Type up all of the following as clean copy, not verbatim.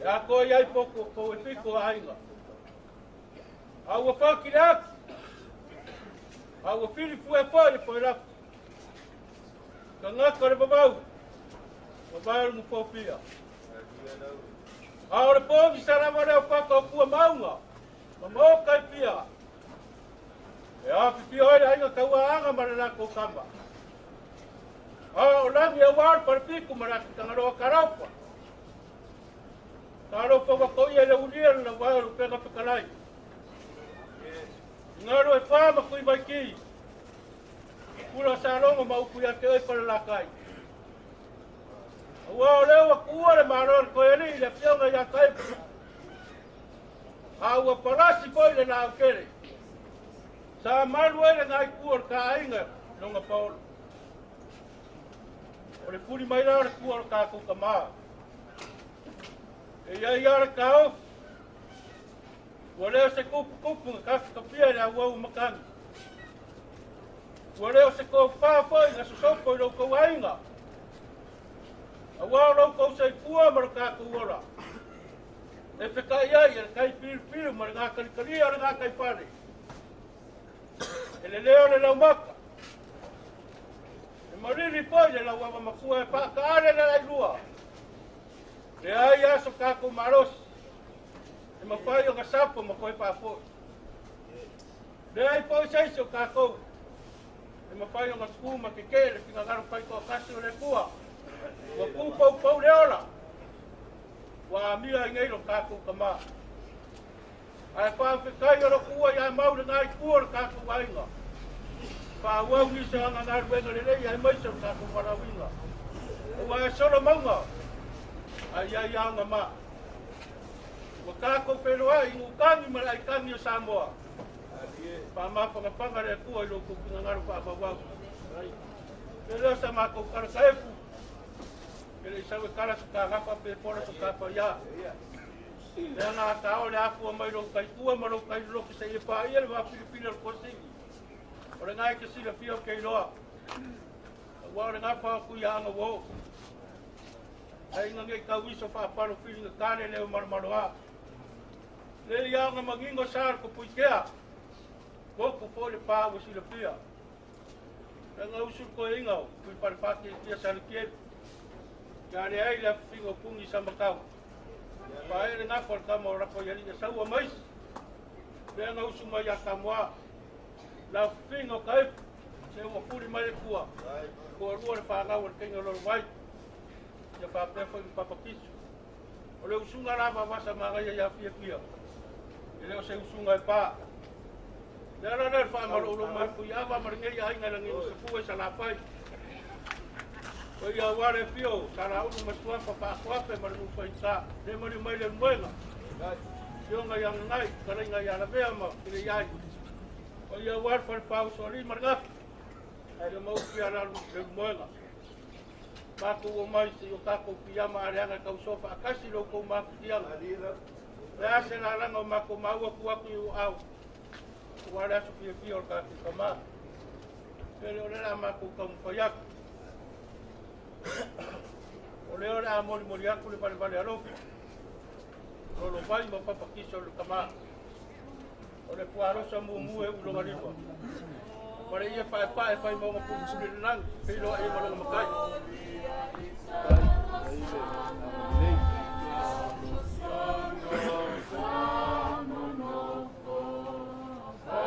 E atoa i ai potu o kou e fito aiga. A ua faki le atu. A ua fili fue foi le poelapa. Tagata o le vavau. Mavae o le gufofia. A o le pogisa lava lea o fata o tua mauga ma maota e fia. E afifio ai le aiga tauaaga ma le latou tama. A o lagi aua le falefitu ma le atitagaloa talofa. Talofa ua toia i le ulia le lauvae o le upega fetalai. I galu e fa ma tui vaiki. Pula sa logo ma upu ia te oe Falelatai. Aua o lea ua tuua le Malo o le Toealii i le afioga ia Taefu. A ua palasi foi le lautele. Sa malu ai le gaitu o le taaiga longa paolo. O le fuli mai la o le tua o le tatou tamā. E ia ia le taofi. Ua leo se tupu tupu na tafitafia i le auau matagi. Ua leo se tofā foi na sosopo i lo outou aiga. Aua o lo outou soifua ma lo tatou ola. E fetai ai e le tai pilupilu ma le gakalikalia o le gataifale. E le leo le laumaka. E malili foi le lauava matua e faakaale le lailua. Leai aso tatou malosi. E mafai ona sapo ma toe faafoi. Leai foi se isi o tatou. E mafai ona tutu ma tetee le finagalo faitoatasi o le Atua. Ua tupaupau le ola. Ua amia ai nei lo tatou tamā. Ae faafetai o lo tuua ia mau le gaitu o le tatou aiga. Faaauau nisi o aga galuega lelei aemaise o le tatou valaauina. Aua e solo mauga, a ia ia aga ma. Ua tatou feiloai i Nutagi ma le aitagi o Samoa. Faamafanafana le Atua i lo outou finagalo faavavau. Le lea sa matou tala taefu. E le i sau e tala so tagafa pe pola so tafaia. Le aga a tao le afua mai lou taitua ma lou tailoloki seia paia le vaafilifili o le Tuasivi. O le gae te silafia o ke iloa. Aua o le gafa o kui aga ua oo. Aiga nei tauiso faapalo filiga tale leo malomaloa. Le ia aga manino sa le Tapuitea. Moku foi le pā ua silafia. Le usu le toeaina o tui falefatiatia Saletielu. Ia le ai le afifiga o puni sa matau. Pae le gafa o le tama o rapa i alii saua maisi. Le aga usu mai ia Kamoa. La afifiga o Taefu. Se ua fuli mai le tua. Kua lua le whanau o le teinga lolo vai. Ia whapea foi ma papakisu. O le usunga lava vasa magaia ia fia fia. E leo se usunga e pā. Le ala lea le whaamalo mai pui ava ma le ngei aiga langi o se fua i sa lafai. O ia wale fio, sa la ulu ma suafa whaakuape ma le nufaita. Le mali mai le muenga. Fionga ia ngai, kalainga ia lavea ma kile iai. O ia wale whare pau soali ma le ngafi. Ia maupi ala le muenga. Mātou o mai se o tātou piama a leanga kau sofa akasi lo kou mafutianga. Le ase la langa o mākou maua ku aku i o au. Ua le aso fia fia o le tātou kamā. Pele o le la mākou kaumawhai aku. O lea o le a moli moli aku le vale vale alofa. Lolo vai ma papakisa o le kamā. O le puarosa mumu e uloga lima. Mare ia pae pae whai maunga pupuli le langi. Peiloa e malonga makai. Sa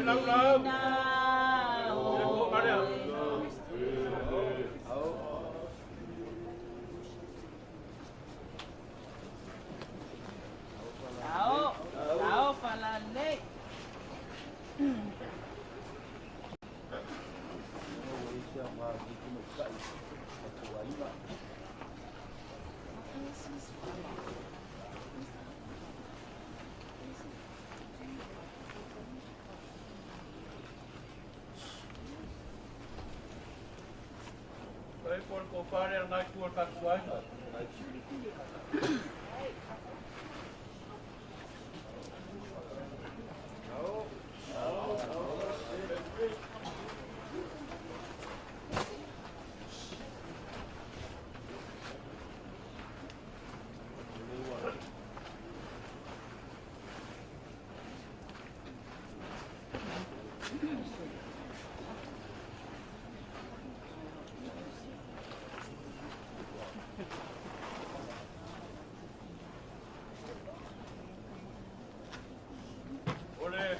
Lau. Tao falalei. Por compare al nai tua tatuaina.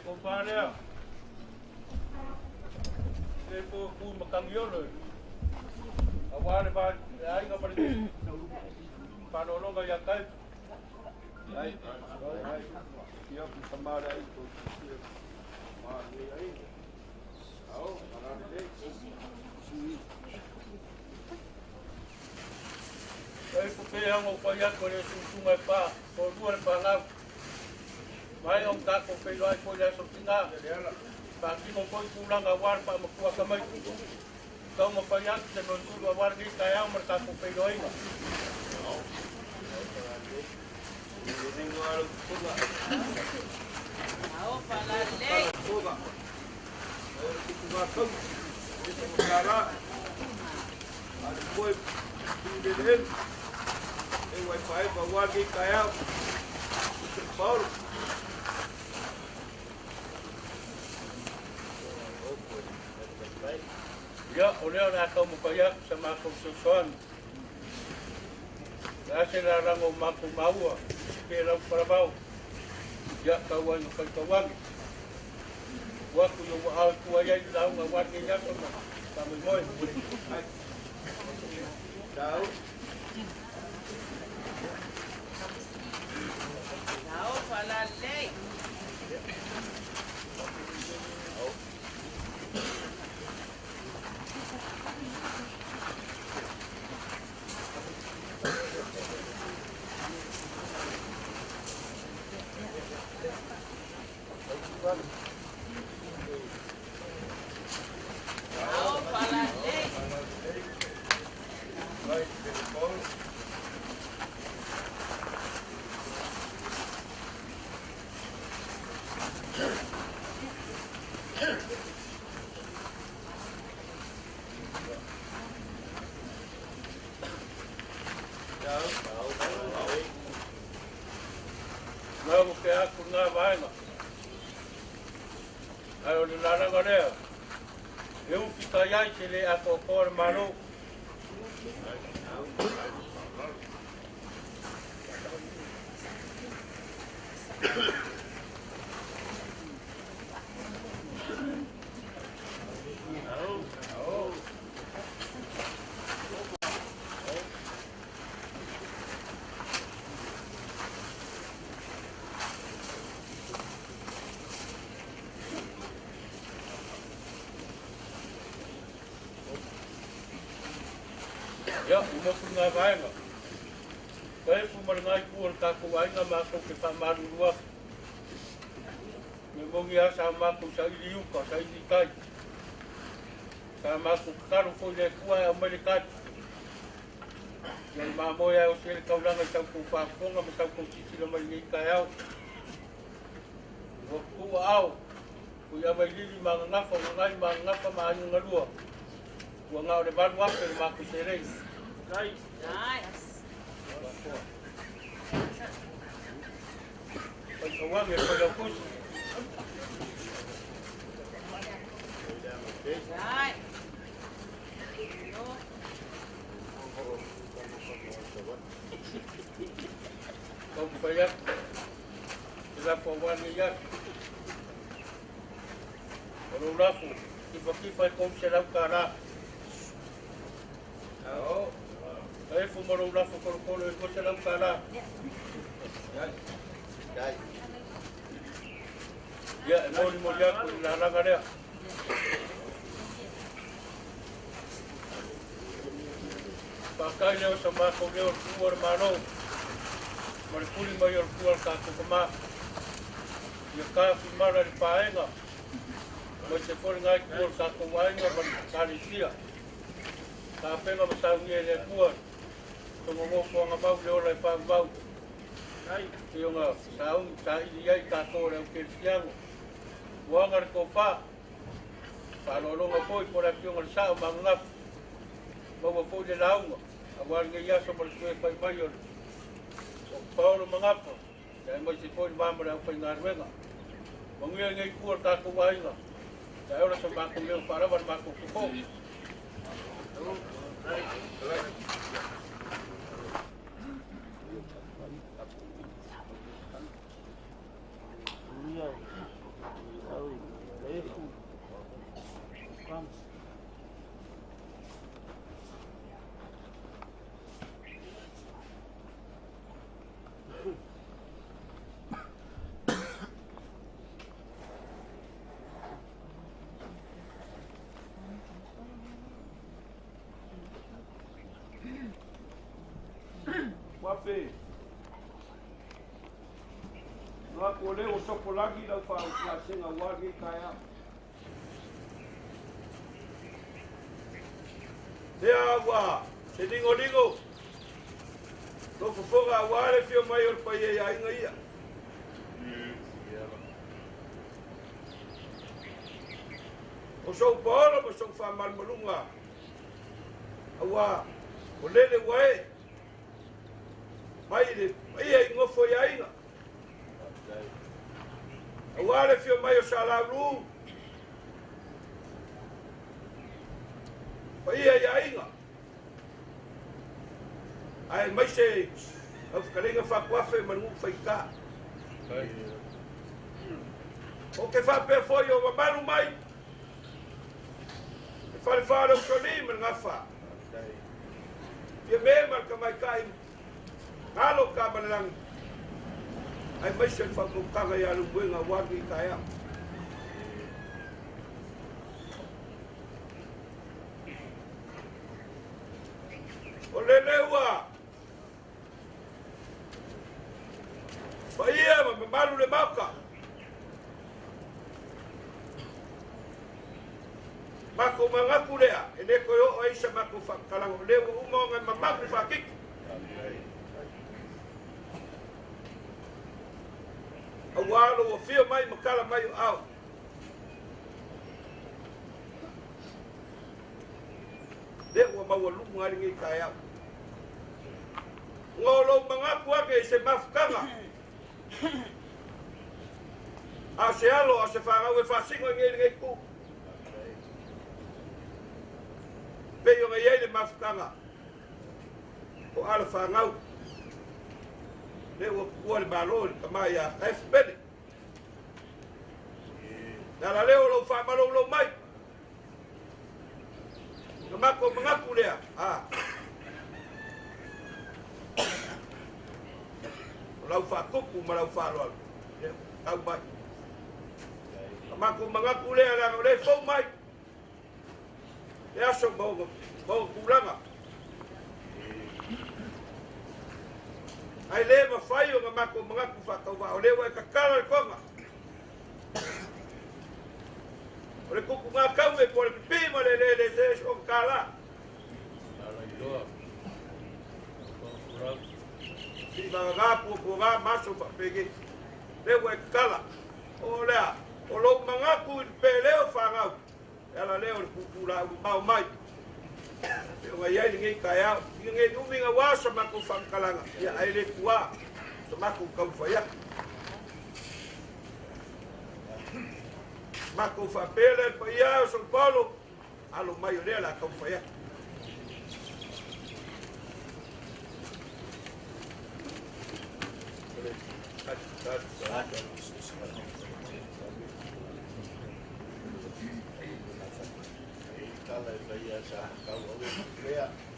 Comparea. E po ku makangiolo. Aware ba ai nga pare. Panolonga ya kai. Ai. Ai. Ia ku tamara ai to. Ma ni ai. Au, marare. Ai po pe hango pa ya ko le tunga pa, ko lua le pa lau. Mai o tākou whailai koe le aso tinga. Pākino koe kūlanga wāra pā makua ka mai. Tau mapai atu te nontulu a wāra nei tai au mara tākou whailoinga. Ia, o lea o le mapai atu sa mākou sosoani. Le ase la ranga o mākou maua, pe lau paravau. Ia, tau ai no whaitauangi. Waku yo wa au tua iai launga wani yaso ma. Pamui moe. Tau. Tau falalei. Ngā ke aku ngā vaenga. Ai o le laranga lea. E uki tai ai te le ako kore maro. Ia, umoku ngā vaenga. Koe pumara ngai ku o le tākou ainga mākou ke whaamaruru aku. Me mongi a sa mākou sa ili uka, sa ili tai. Sa mākou kakaro koe le kua e au mai le kai. Ia le māmoe ai o se le kaulanga i tau kou whaakonga ma tau kou titila mai nei kai au. Ua kua au, kui a mai lili maa ngangawha, ngangai maa ngangawha maa ainga ngalua. Ua ngā o le malu ape le mākou se rei. Nice. Pai kawangi e pai laukusi. Right. Kau pai atu. Te lapo wani i atu. lou lafo kipakipa e $300. Tau. Kaefu ma lou lafo kolokolo e $200. Ia, e molimoli atu i le lalaga lea. Faafetai lea o sa matou leo o le tuua o le Malo ma le tuli mai o le tua o le tatou tama. Ia tafimala i le paega mai se foi lena itu o le tatou aiga ma le Ekalesia. Tapena ma saunia e le Atua sona nofoaga mau le ola e faavavau. Pei ona sauni saili ai tatou o le aukerisiano. Ua aga le tofa, faaaloaloga foi po o le afioga i le Sao ma Ananafi. Maua foi le lauga aua lenei aso ma le toe fai mai o le Paolo Magafa, aemaise foi le va ma le aufaigaluega. Manuia lenei itu o le tatou aiga, ae ola sa matou leo faalava le matou fofo. Wafe. Noa ko le o sopolagi lau whaokiasenga wagi kaea. Te awa, se lingo lingo. Lo fofoga awa le fio mai o le paia ia inga ia. O sou paolo ma sou whamalmalunga. Awa, o lele wae. Mai le paia i ngofo ia inga. Awa le fio mai o salaulu. Paia ia inga. Ai mai se au whakarenga whakuafe manu whaika. O ke whapea foi o mamalu mai. E whare whare o soli ma ngawha. Ia me mar ka mai kai. Ngalo ka manalangi. Ai mai se whakaukanga ia lumbuenga wagi i kaea. O leleua. Paia ma mamalu le mauka. Mako mangaku lea, e le koe o aisa mako whakalango. Lea ua uma o ngai mamaku whakiki. Aua alo ua fia mai makala mai o au. Lea ua maua lungu ari ngai kai au. Ngā o lou mangaku ake i se mafukanga. A se alo, a se whangau e whasingo i ngai ngai ku. Pei o ngai ai le mafukanga. O ala whangau. Le ua kua le malo le kama ia kaefupele. Nala leo lou whamalo lou mai. Ka mako mangaku lea. O lau whakupu ma lau whaloalo. Leo, tau mai. Ka mako mangaku lea langa o le fau mai. Le aso maunga kulanga. Ai le mawhai o ngā mako mangaku whakauwa. O lewa e kakala le konga. O le kuku ngā kau e po le pipi ma le le le se o kala. Si mga ngā pua ngā maso whapege. Lewa e kakala. O lea, o lou mangaku i pe leo whangau. E ala leo le kuku la u mau mai. Pe o ngai ai ngai kai au. I ngai uminga wā sa mako whankalanga. Ia ai le kua sa mako kauwhai atu. Mako whapele le paia o São Paulo. Alo mai o lea la kauwhai atu.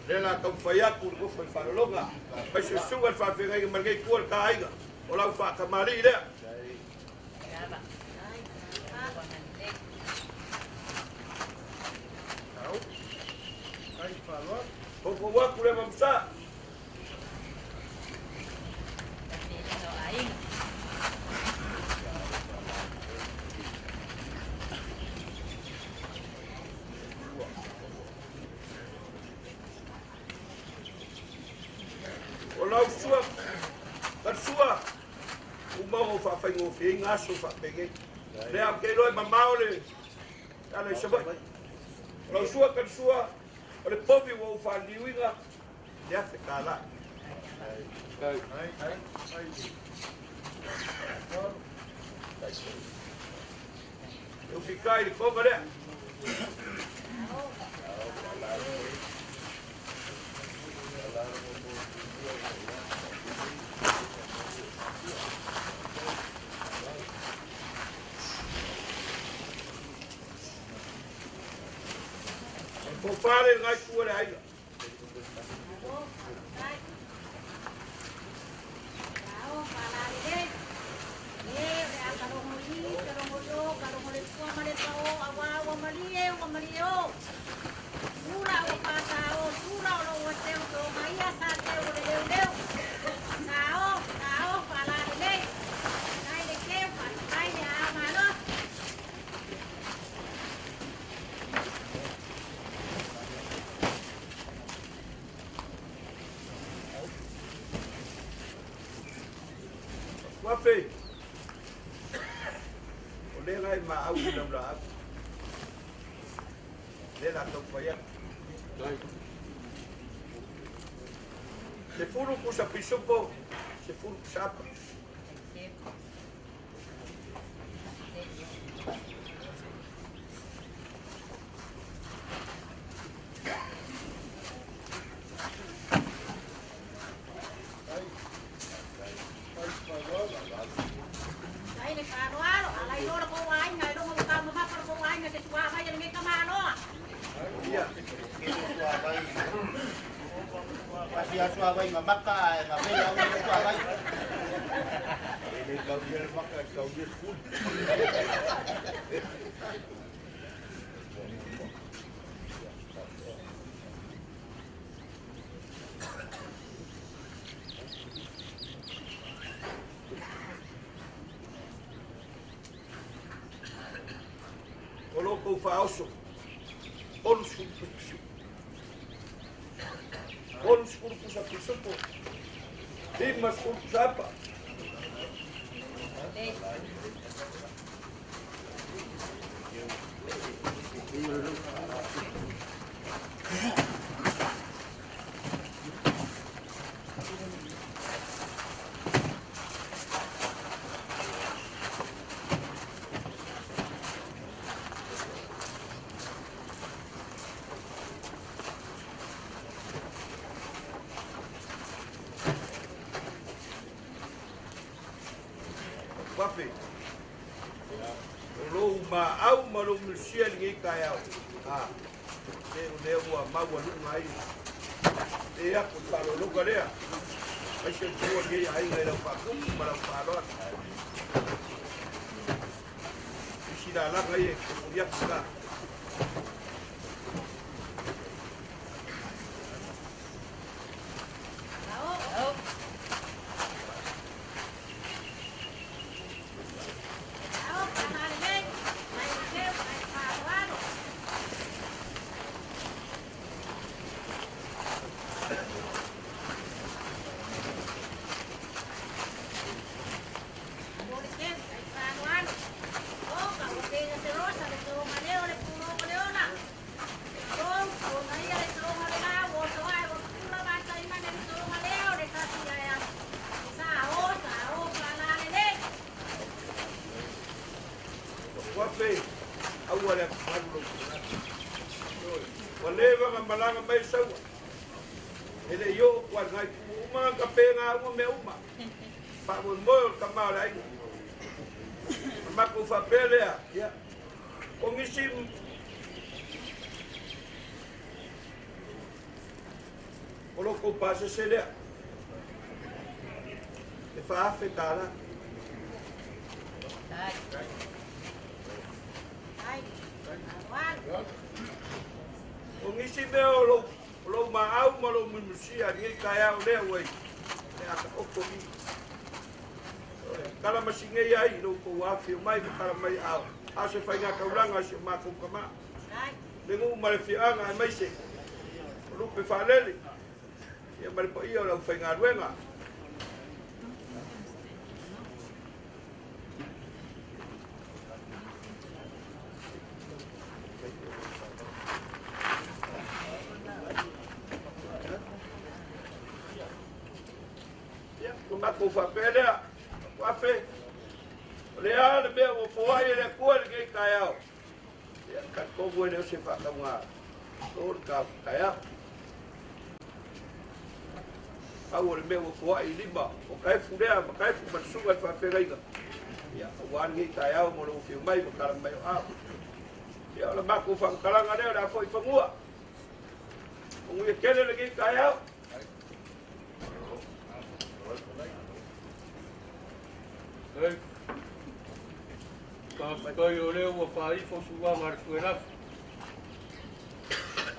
Le la taumafai atu le nofo i le faalologa mai susuga le faafeagaiga ma lenei tua le taaiga o lau faatamalii lea. Foufou atu le mamusa. O lau sua, sua, uma o faafaigofieina aso faapenei. Lea ou te iloa e mamao le ala i Savaii. O lau sua sua, o le povi ua ou faaliliuina, le $1,000. E ufikai le koga lea. Fofale ngai tua le aiga. Wafe. O le ngai ma au i lau la au. Le la tau whai atu. Se furu kusa pisupo, se furu kusa apa. Faaoso, 30 pusa pisupo, 50 pusa apa. Pape. O lou ma au ma lou misia lenei taeao. Le o lea ua maualuga ai e aku le faalologa lea. Ai se tua lenei aiga i lau faakupu ma lau faaaloalo. Isi lalaga ia e kumuli atu la. Malanga mai saua. Ele yo kwa ngai uma ka penga uma me uma. Pa mo mo ka ma la ai. Ma ko fa pele ya. O ngisi O lo kou pasese lea. E faafe tālā. O nisi mea o lou maau ma lou muimusia lenei taeao lea ua i le ata oko i. Kala masigei ai lou kou afio mai ma kala mai ao. A se whainga kaulanga si o mākou kama. Le ngu ma le fianga e maise. O lupe whaalele. Ia ma le paia o lau whainga ruenga. Ia, ko mākou whapelea. Wafe. O le a le mea ua foai e le akua le ngei taeao. Ia, ka kovu e leo se whaakaunga. O le ka taeao. Au o le mea ua foai i lima. O kaefu lea, ma kaefu ma le suga le whaafegaiga. Ia, ua ngei taeao mo le ufiu mai ma kala mai o ao. Ia, o le mākou whangakalanga lea o le afo i whangua. O nguia kele le ngei taeao. Hey. Ka o leo ua whaifo suanga le tuelafu.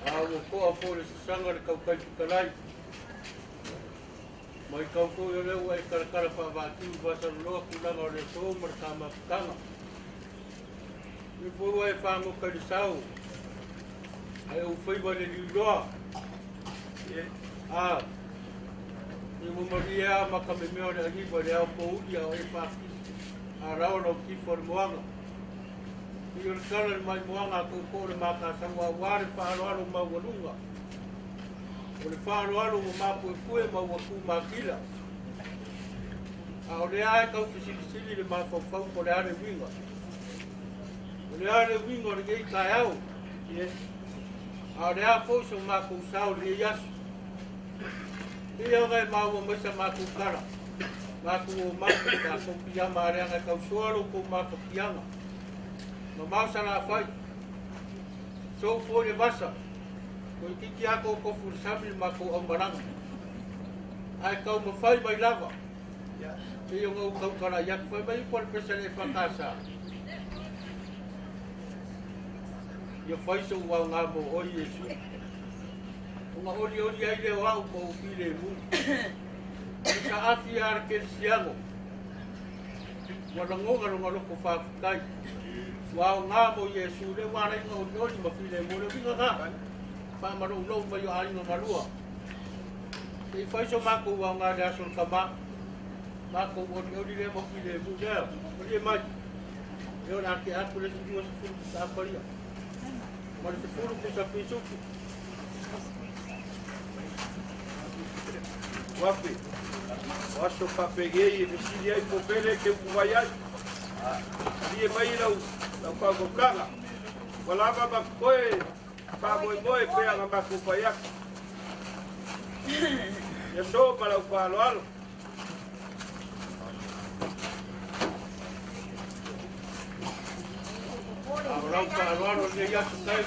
A ua koa fo le sasanga le kaukai pukalai. Mai kau foi o leo ua e karakara whaavātiu vasaloloa kulaga o le sō ma le tāmaputanga. I foi ua e whangoka i le sao. Ai au whaiwa le liuloa. A, i mo maria ma ka me mea o le aniwa le au pōuli a o e whaki. A rao lau kifo le moanga. I o le kala le mai moanga a koukou le mākāsau a ua le whaaloalo maualuga. O le whaaloalo ua māpuepue ma ua kūmakila. A o le ae kau fesilisili le mafaufau po le ale uiga. O le ale uiga o lenei taeao. A o le a foi so mākou sao lenei aso. Ia ona e maua mai sa mākou kala. Mākou o mākou tākou piama a leaga e tausoa lo kou mākapiaga. Ma mau sa la whai. So fo le vasa. Ko i kiki ako kofu le sami le mākou au maranga. Ai kau mawhai mai lava. Te ionga u kau kala iak whai mai upo le pesa le whakasa. Ia whaiso ua ngā mō oi Yesu. O ngā ori ori ai leo au mō upi le mu. Sa afi ara ke siango. Ua langonga longa loko whawhitai. Ua o ngā mō Yesu le wara inga ori ori ma file mō le winga ngā. Whamaro ulo mai o ainga malua. Te i whaiso mākou ua ngā le aso ka mā. Mākou ori ori le mō file mō leo. Ori e mai. Leo la ke aku le sinua sa fulu sa aparia. Ma le te fulu kusa pisuku. Wafe. O aso whapegei e vesili ai popele ke upu ai. Ali e mai lau whaukaukaga. Wa lava ma koe whamoe moe pea ngā maku whai aku. Ia so ma lau whaaloalo. A o lau whaaloalo nei aso kai.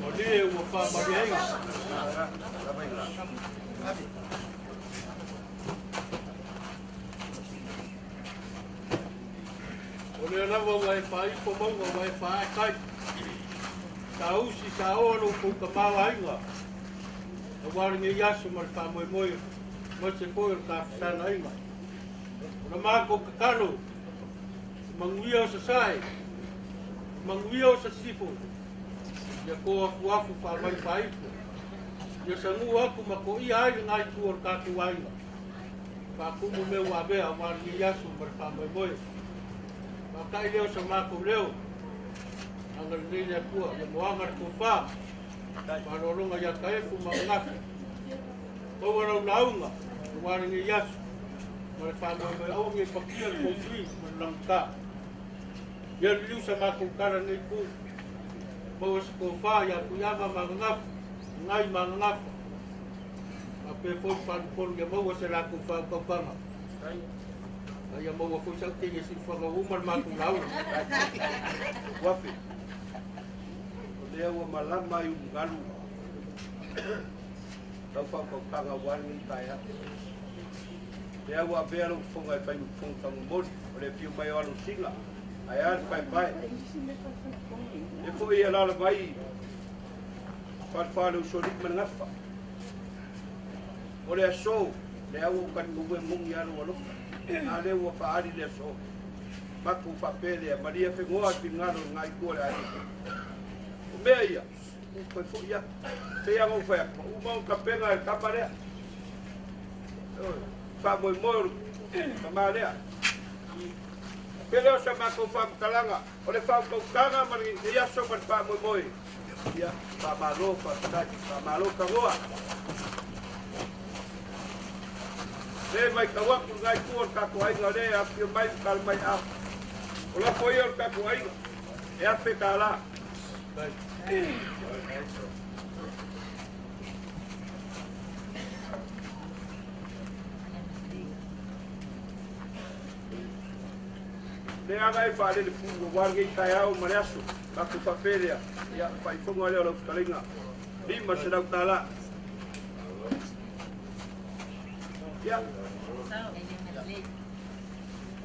O le ua whamarienga. O lea lava ua e whaifo maunga ua e whae kai. Sa usi sa oa lou kou ka māwainga. A ware ngei aso ma le whamoemoe ma se foi o le kāwhasana inga. O la mākou kakalo, manguia o sa sae, manguia o sa sifo. Ia ko afu afu whamai whaifo. Ia sangu aku ma ko ia ai le ngai tu o le kākou ainga. Whakumu mea ua mea ware ngei aso ma le whamoemoe. Whakai leo sa mākou leo. Anga le nei le akua, ia moanga le kōwhā. Whalolonga ia kaefu ma ngafi. Maua rau launga, o ware ngei aso. Ma le whamoemoe au ngei pakia le kōtui ma le langata. Ia liliu sa mākou kara nei pū. Maua sa kōwhā ia kuiama ma ngafu, ngai ma ngafa. Ma pe foi whanupolu ia maua se lākou whaukaukaga. Ia maua foi sau tenge si whakauma le mākou launga. Wafe. O lea ua malama i umgalu. Lau whaakautaga wani i tae atu. Te au a pea lau fonga e whai mfonga tamomori, o le whiu mai o alo singa, ai a le pai pai. E fo i a lala mai, whale usori mana ngafa. O le aso, le au o kani mungi alo alofa. A le ua whaari le aso. Maku whapele, Maria whengoa pingaro ngai kua le ai. O mea ia, u fo ia. Te ia ngau whai, u mau ka penga e kapa lea. Wha moi moi ka mā lea. Pele o sa mākou whamutalanga, o le whaukau ma le iaso ma le wha moi moi. Ia, wha malo, wha tai, wha malo ka ngoa. Le mai ka waku ngai kua o kako ainga le, a pio mai ka mai a. O la foi o kako ainga, e a fe ka la. Le aga e whaale le pū, o warge i tai au ma le aso, ka ku whapelea, ia, whaifonga leo lau whakalinga. 5 se tala. Ia.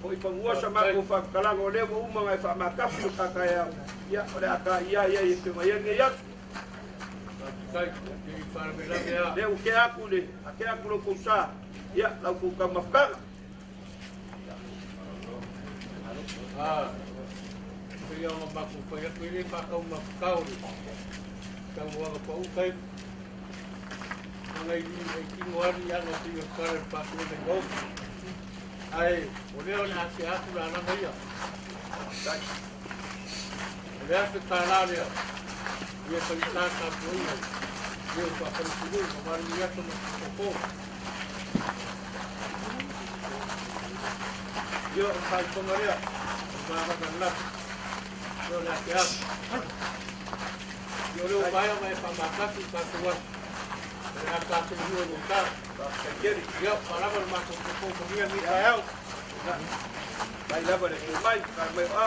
Ko i pangua sa mako whakakalanga o leo uma ngai whamakafi o kakae au. Ia, o le aka ia ia i te mai nge ia. Leo ke aku le, a ke aku lo kousa. Ia, lau kou ka mafkanga. Ah, ia o maku pai aku ile pa kau mafkau. Kau wa pa u kai. Ngai ni ki ngwari ya no ti o kare pa ku le go. Ai, o leo na se aku la na ia. O leo se ta la leo. Ia pa ta ta ku ia. Ia pa pa ku lu, ma ni ia to no ko. Ia pa ko ngaria. Ma ka na. Yo la ke aku. Yo leo vai mai pa ma ka ku pa ku wa. La ka ku lu no ka. Ia para ma ko ko ko ni ni ai. Mai lava le mai ka mai a.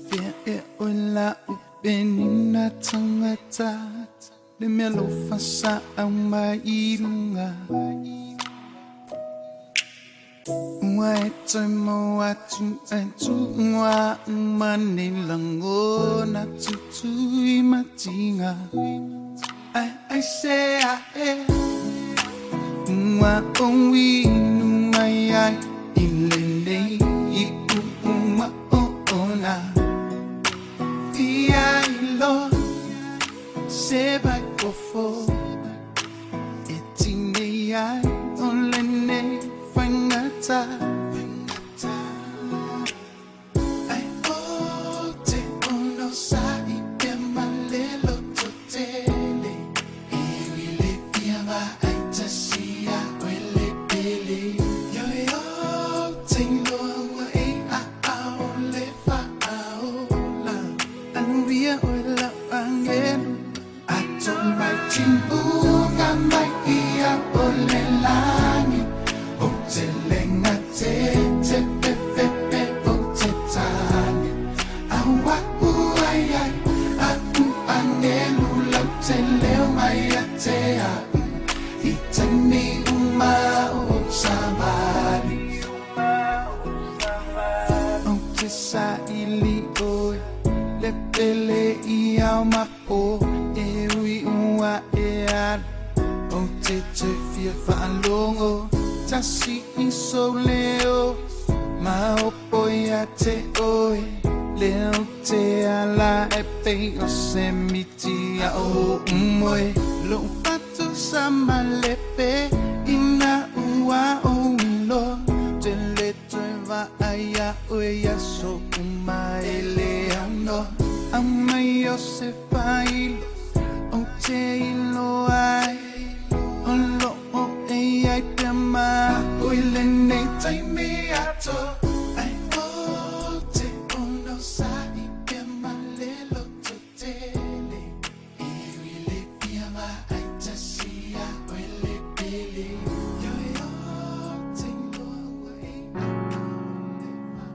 Fia e ola upenina tangata le mea lofa au mai lunga ua e toe mo atu e tuua mane langona tutui matinga ai ai se a e ua o inu mai ai i lenei i uua o ona fia ilo se vai fofo e tine ai o lenei faigata ai o te ono sa i pe malelo to tele e wile fia va ai tasia o le pele yo yo te loa e a a o le fa a o la anuia o la angelo ato mai timbunga mai ia o le lani o te lenga te te pe pe pe o te tane aua uai ai atu angelu lau te leo mai a te a i tani uma o savali o te sa ili oi le pele i au mapo e ui ua e alu o te te fia whaalongo tasi i so leo ma opo ia te oe leo te ala e pe o se miti a o umoe lo fatu sa malepe ina ua o ilo te le toe va aia oe ia so umaele ano amai o se failo o te ilo ai o lo o e ai pe ma o i lenei taimi ato ai o te ono sa i pe malelo to tele e wile fia va ai tasia o le pele yo yo te loa e a o le fa.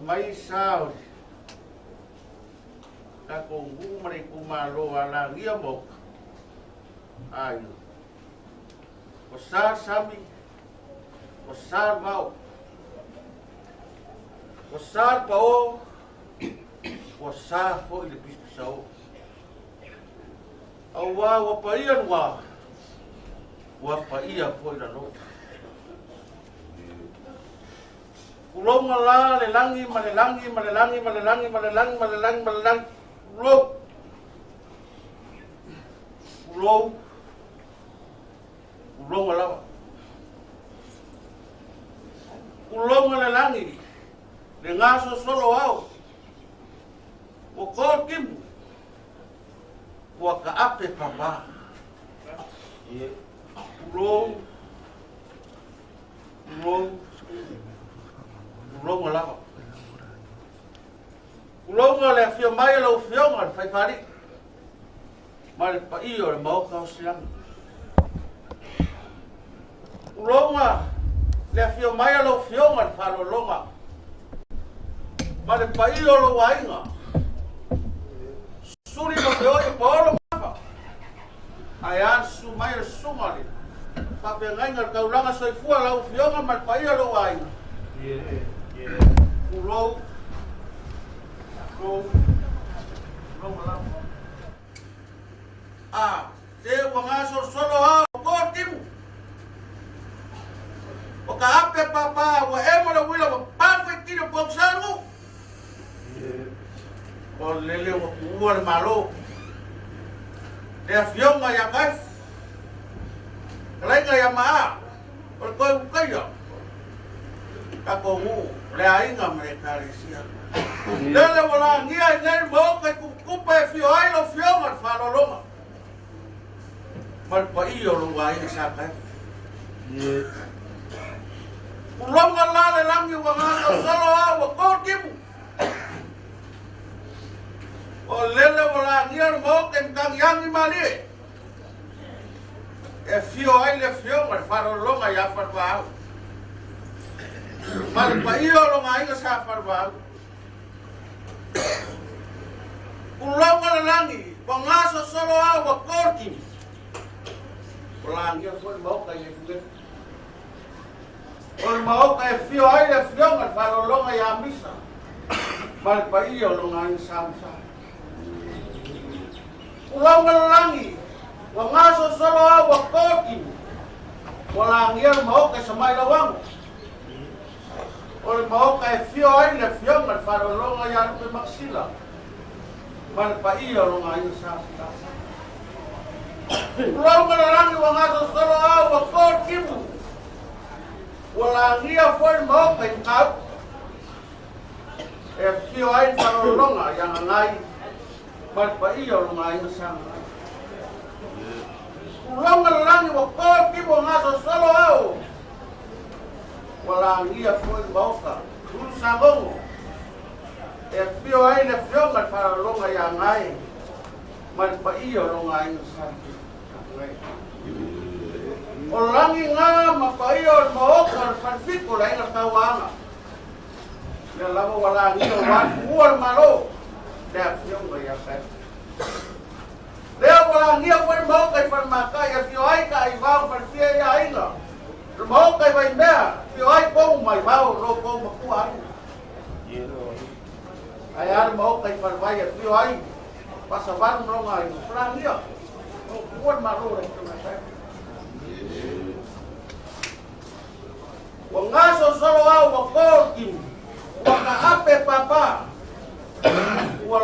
Mai sao ka kongu mare kumalo ala ngia mo ai o sa sami o sa vau o sa pao o sa foi le pispisao au wa wa paia wa wa paia foi la no. Ulonga la le langi ma le langi ma le langi ma le langi ma le langi ma le langi ma le langi ulou ulou ulonga la ulonga le langi le ngaso solo au o ko kimu ua ka ape papa ulou ulou ulonga lava. Ulonga le afio mai le ufionga le faifari. Ma le paio le maoka o silanga. Ulonga le afio mai le ufionga le falolonga. Ma le paio le wainga. Suri ma te oi paolo mafa. Ai ansu mai le sunga le. Papengainga le kaulanga soifua la ufionga ma le paio le wainga. Ulou, ulou, ulou lava. A, te ua gasolosolo ao ko timu. O ka ape papa ua Pua le Malo. Le afioga ia Kaefu. Kalaiga ia Maa. O le koe ukaia. Takou nuu le aiga ma le ekalesia. Lele ua lagia i nei le maota i kupukupa e afio ai lau Afioga i le Faaaloaloga ma le paia o lou aiga sa Kaefu. Uloga la le lagi ua gagasolo a ua to timu. O lele ua lagia le maota i matagiagi malie e afio ai le Afioga i le Faaaloaloga ia Falevaau ma le paia o lona aiga sa Falevaau. Uloga le lagi ua gasosolo a ua to le timu. Ua lagia foi le maota i Efuefu. O le maota e afio ai le Afioga i le Faaaloaloga ia Misa ma le paia o lona aiga sa Misa. Uloga le lagi ua gasosolo a ua to le timu. Ua lagia le maota i Samailau. O le maota e afio ai le Afioga i le Faaaloaloga ia Lupe Makasila ma le paia o lona aiga sa Sila. Uloga le lagi ua gasosolo a ua to le timu. Ua lagia foi le maota i Matautu e afio ai le Faaaloaloga ia Gagai ma le paia o lona aiga sa Gagai. Uloga le lagi ua to le timu ua gasosolo ao. Ua lagia foi le maota Ulusagogo e afio ai le Afioga i le Faaaloaloga ia Gae ma le paia o lona aiga sa Gae. O lagi ngā ma paia o le maota o le Falefito le aiga tauaga. Lea lava ua lagia ua atu le Malo le Afioga ia Kaefu. Lea ua lagia foi le maota i Falematai e afio ai ka aivao Falefia ia aiga. Le maota i Vaimea afio ai pou mai vao lo pou matua aiga. Ae a le maota i Falevai e afio ai Pasavalu ma lona aiga. Ua lagia o pua le Malo le Afioga ia Kaefu. Ua gasosolo au ua to le timu. Ua kaape papa. Ua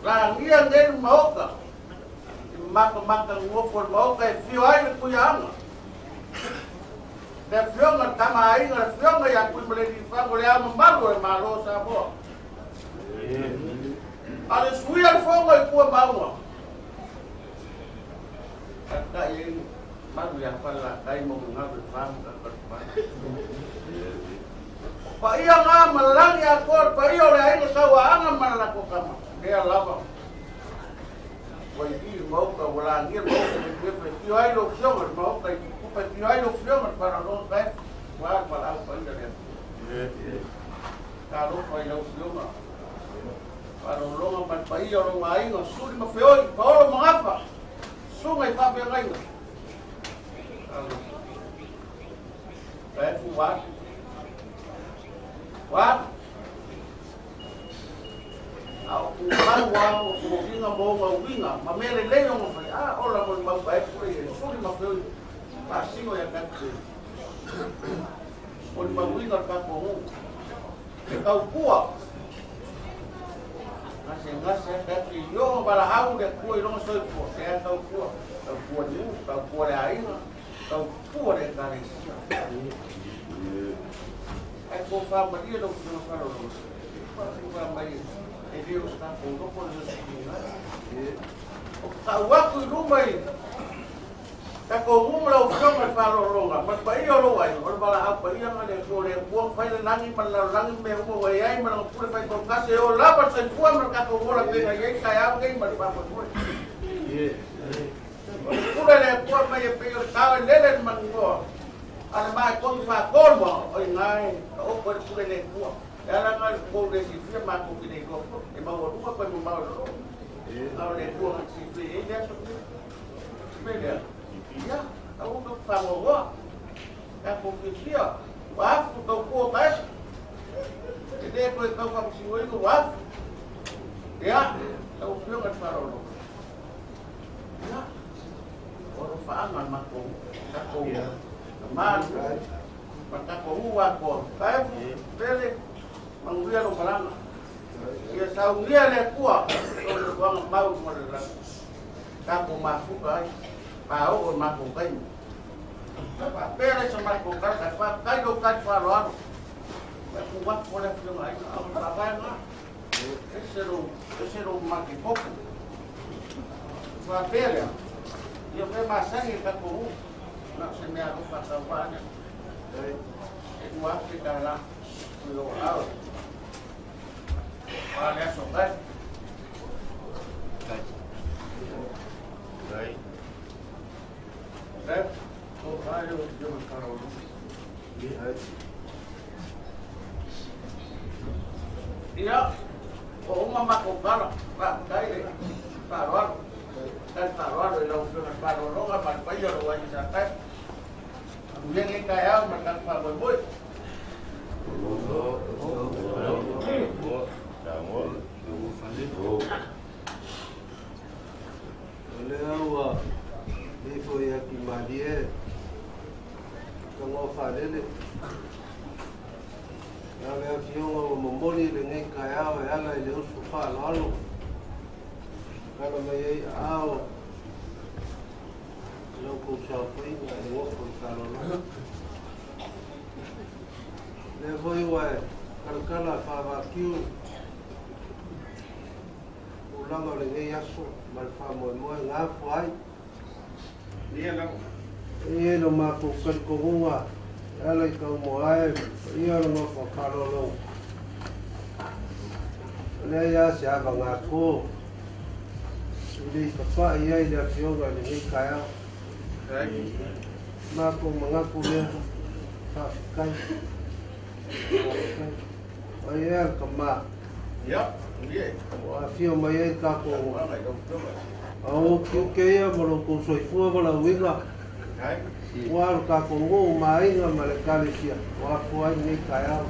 lagia nei le maota. I matamata nofo le maota e afio ai le Tuiaana. Le Afioga le Tama Aiga, le Afioga ia Tuimaleliifago le Ao Mamalu o le Malo o Samoa. A le suia le fono i tua mauga. Tata'i ai malu ia Falelatai ma Uigalu e famu ka kalufai. O paia ngā ma lagi atoa le paia o le aiga tauaaga ma le latou tama. Lea lava. Ua i le maota, ua lagia le maota i Efuefu e afio ai lau Afioga i le maota i Kupukupa e afio ai lau Afioga i le Faaaloaloga Kaefu. Ua a le valaau paia lea. Talofa i lau Afioga Faaaloaloga ma le paia o lou aiga, Suli ma Feoi, Paolo ma Gafa, Susuga i faafeagaiga. Talofa. Kaefu ua atu. Ua atu. A o tumau a o uiga ma ona uiga ma mea lelei ona fai, a ola mo le mau Kaefu le ia Suli ma Feoi faasino ia Kaefu. O le mau uiga o le tatou nuu. E taupua. Gase gase a Kaefu i oo valaau le Atua i lona soifua. Lea taupua. Taupua le nuu, taupua le aiga, taupua le ekalesia. Ae tofa malie lau Afioga Faaaloaloga. Tofa malie. E le o se tatou nofo le sosini ai. O tau atu i luma i tatou nuu ma lau Afioga i le Faaaloaloga ma le paia o lou aiga, o le valaau paia na le Atua o le Atua na fai le lagi ma le lalolagi ma mea uma ua i ai ma lana pule faitoatasi e oo lava le soifua ma le tatou ola pei ona i ai le taeao nei ma le faamoemoe. O le pule le Atua mai e pei o le tao e lele i le manunoa a le maetonu faatolu o i ina e taoto ai le pule le Atua. E ala na le tou le silafia matou te le iloa foi. E maualuga toe mamao i lalo. A o le Atua na te silafia i ai le aso lenei. O le mea lea, ia, aua tatou te faanoanoa. Tatou fiafia, ua afu tautua o Kaefu. E le toe tau faamasinoina ua afu. Ia, lau Afioga i le Faaaloalo. Ia, o alofaaga le matou tatou tama le ma tatou nuu atoa. Kaefu, Pele, manuia lou malaga. Ia saunia le Atua. soifuaga mau mo le tatou mafuta ai paoo e matou taimi faapea lea sa matou tala kai faafetai lou tali faaaloalo tuu atu o le afioga aiga a o le faavae lena ese lou maketopo faapea lea ia mea masani e tatou nuu na o se mea alofa tauvaa lea e $2,000 i lou aao a le aso kai. Ia, o uma matou tala, faafetai le faaaloalo, tali faaaloalo i lau afioga i le faalologa ma le paia o lou aiga sa tai. Amuia lenei taeao ma le tatou faamoemoe. O lea ua ifo ia ki malie tago faalele na le afioga ua momoli lenei taeao e ala i le usu faaaloalo kala mai ai aao lau kou saofaiga e gofo i faalologa lea foi ua e kalakala faavakiu tulaga o lenei aso ma le faamoemoe gafua ai e lo matou talitonuga e ala i taumoae paia o le gofo faalologa o lea ia se avagātō i le ipapa'i ai le afioga i lenei taeao matou manatu lea faafetai ai ea le kamā ua afio mai ai tatou ao kiuke ia ma loutou soifua ma lauiga ua lo tatou nuu ma aiga ma le ekalesia ua afua ai lenei taeao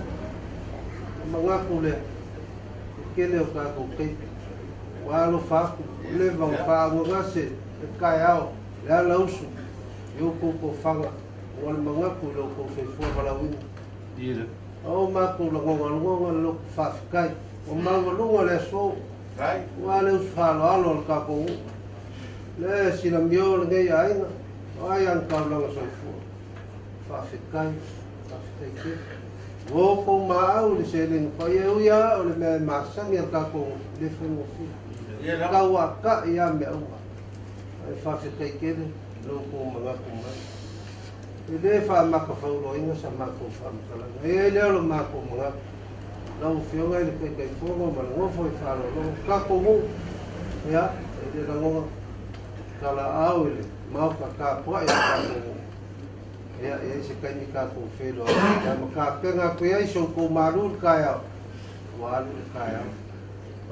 manatu lea e tele o tatou taimi ua alofa atu leva ona faaagogase le taeao le ala usu i outou tofaga ua le manatu i loutou soifua ma lauiga ao matou lagogalogoga le loto faafetai ua maualuga le aso ua le usu faaaloalo o le tatou nuu le silamio lenei aiga o ai ana taulaga soifua faafetai faafetai tele ua outou maau i le seleni paia e ui lava o le mea e masani a le tatou le faigofie tauata'i lava mea uma ae faafetai tele lo outou manatu mai e lē faamatafauloaina sa matou faamatalaga e ai lea o lo matou manatu lau afioga i le Taitaifono ma le gofo i faalologa tatou nuu ia e le lagoga talaau i le maota tapua'i a tatou nuu ia e ai se taimi tatou feiloai ia ma tapena atu ai so outou malu le taeao ua alu le taeao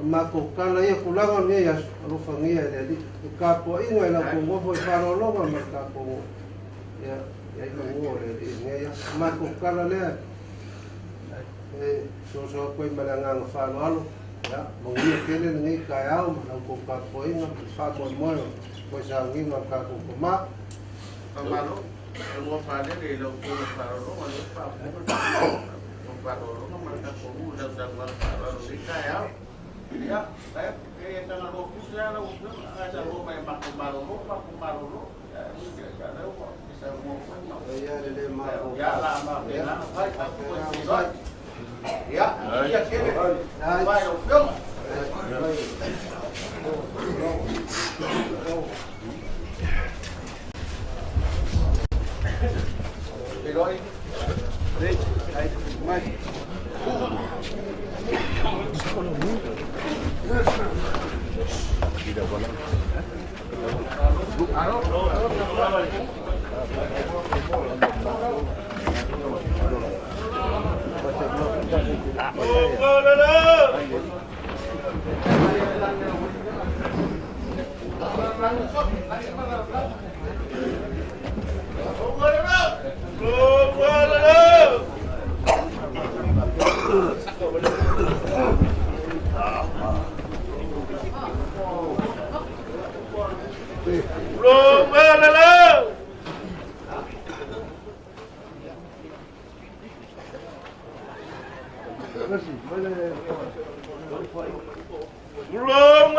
o matou tala ia tulaga o lenei aso alofagia e le Alii e tapua'iga i la outou gofo i faalologa ma le tatou nuu ia ia i magua o le Alii i lenei aso matou tala lea e soso atu ai ma le agaga faaaloalo ia manuia tele lenei taeao ma la outou tapuaiga ma le faamoemoe o toe saugiga o le tatou tamā. Faamalo ua faalele i lau afioga faalologa lea faafofoga faalologa ma le tatou nuu i lau saunoaga faaaloalo i lenei taeao. Ia, e tagaloa pusi lava lau afioga ae saunoa mai e matou malolo matou malolo. Ia lea ua e saunoa foi ma ia le lē matou ia la mapena ona fai tatou toe feiloai. Ia, ia tele. Vai lau afioga. Feiloai. Long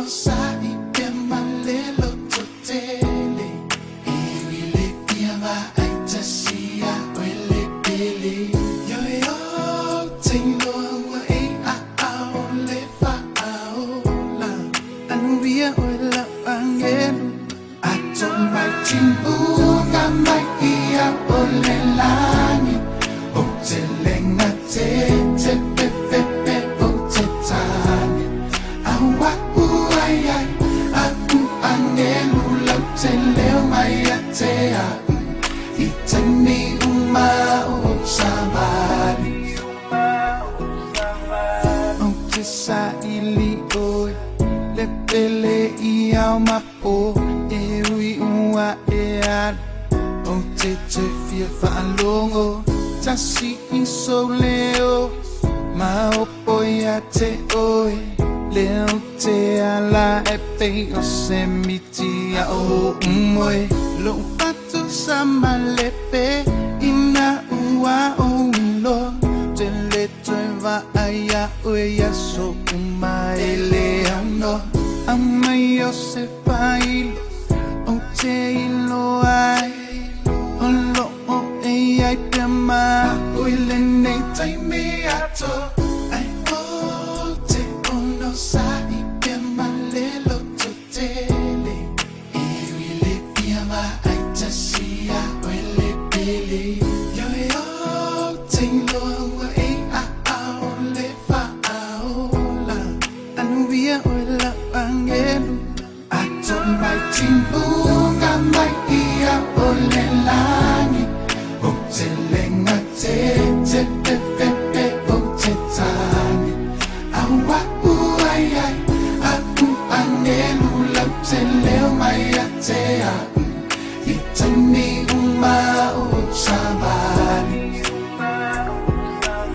Sa i te malelo totele. E wile ma ai tasi a oe le pele. Yo yo te iloa ua e a ao le faaola. Anuia oe lau agelu. Ato mai timuga mai ia o le lagi. Ou te lega te te pe pe pe ou te tane. Au au ai ai aku agelu lau te leo mai ia te au. I taimi uma o ou savali. Ou te saili oe le pele i ao ma po. E ui ua e alu. Ou te te fia faalogo. Tasi i sou leo. Maopo ia te oe. Le o te ala e pei o se miti a o umoe. Lou fatu sa malepe ina ua ou iloa. Te le toe vaai ia oe i aso uma e le aunoa. Aumai o se failo ou te iloa ai. O loo e iai pea ma au i lenei taimi atoa. Ai o te ono sa'i pea ma le loto tele. E ui le fia ma ai tasi ia oe le pele. Ioe o te iloa ua e a ao le faaola. Anuia oe lau agelu. Ato mai timuga mai ia o le lagi. Ou te lega te te pe pe pe ou te tane. Au au ai ai aku agelu lau te leo mai ia te au. I taimi uma o ou savali.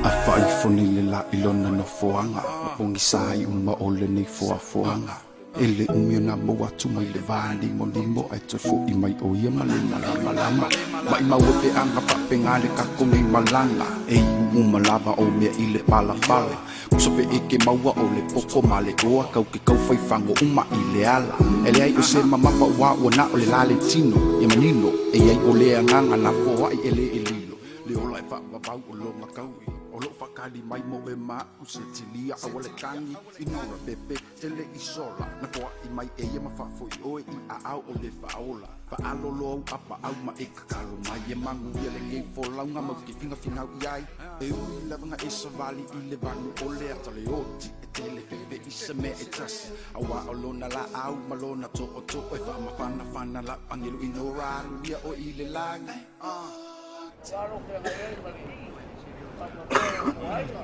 A faaifo nei le laʻi lona nofoaga ma pogisa ai uma o lenei foafoaga. E le umi ona maua atu mai le valimonimo ae toe foʻi mai o ia ma le malamalama. Maʻimau e peaga faapega le tatou nei malaga. E iu uma lava o mea i le palapala. Pusa pe e ke maua o le poto ma le oa kau ke kau faifago uma i le ala. E leai o se mamafa ua ua na o le la le tino. Ia manino e iai o le agaga na foaʻi e lē e lilo. Le ola e faavavau o loga kaui. O loo faakali mai mo e maʻu se tilia aua le tagi i nura pepe tele i sola. Na foaʻi mai e ia ma faafoʻi oe i aao o le faaola. Faalolo au apaau ma e kakalo mai e maguia lenei folauga mau ke figafigau i ai. E ui lavaga e savali i le vanu o le ata le oti. E tele fefe i se mea e tasi. Auā o lona laau ma lona tootoo e faamafanafana lau agelu ina ora aluia oe i le lagi. Alo feagai ai ma le faatoatoa o aiga.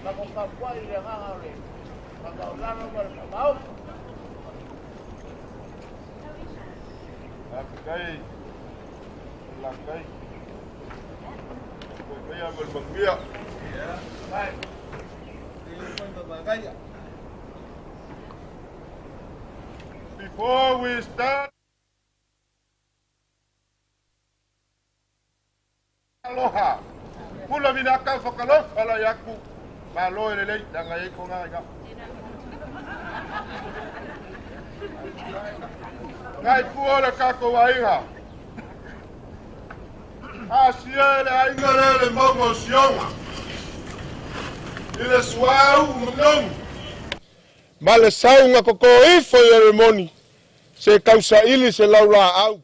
Makou tapuai i le agaga o le faamaulalo ma le faamaoni. Faafetai lakai. Koe maia ma le manuia. Before we start, aloha. Pula mina ka whakalofa la iaku. Malo e lelei, tanga e ko ngā inga. Ngai pua le kako aiga. Asia e le aiga le le maunga o Sioga. I le suauu manogi. Ma le sauga koko ifo i o le moni. Se kausaili se laulaau.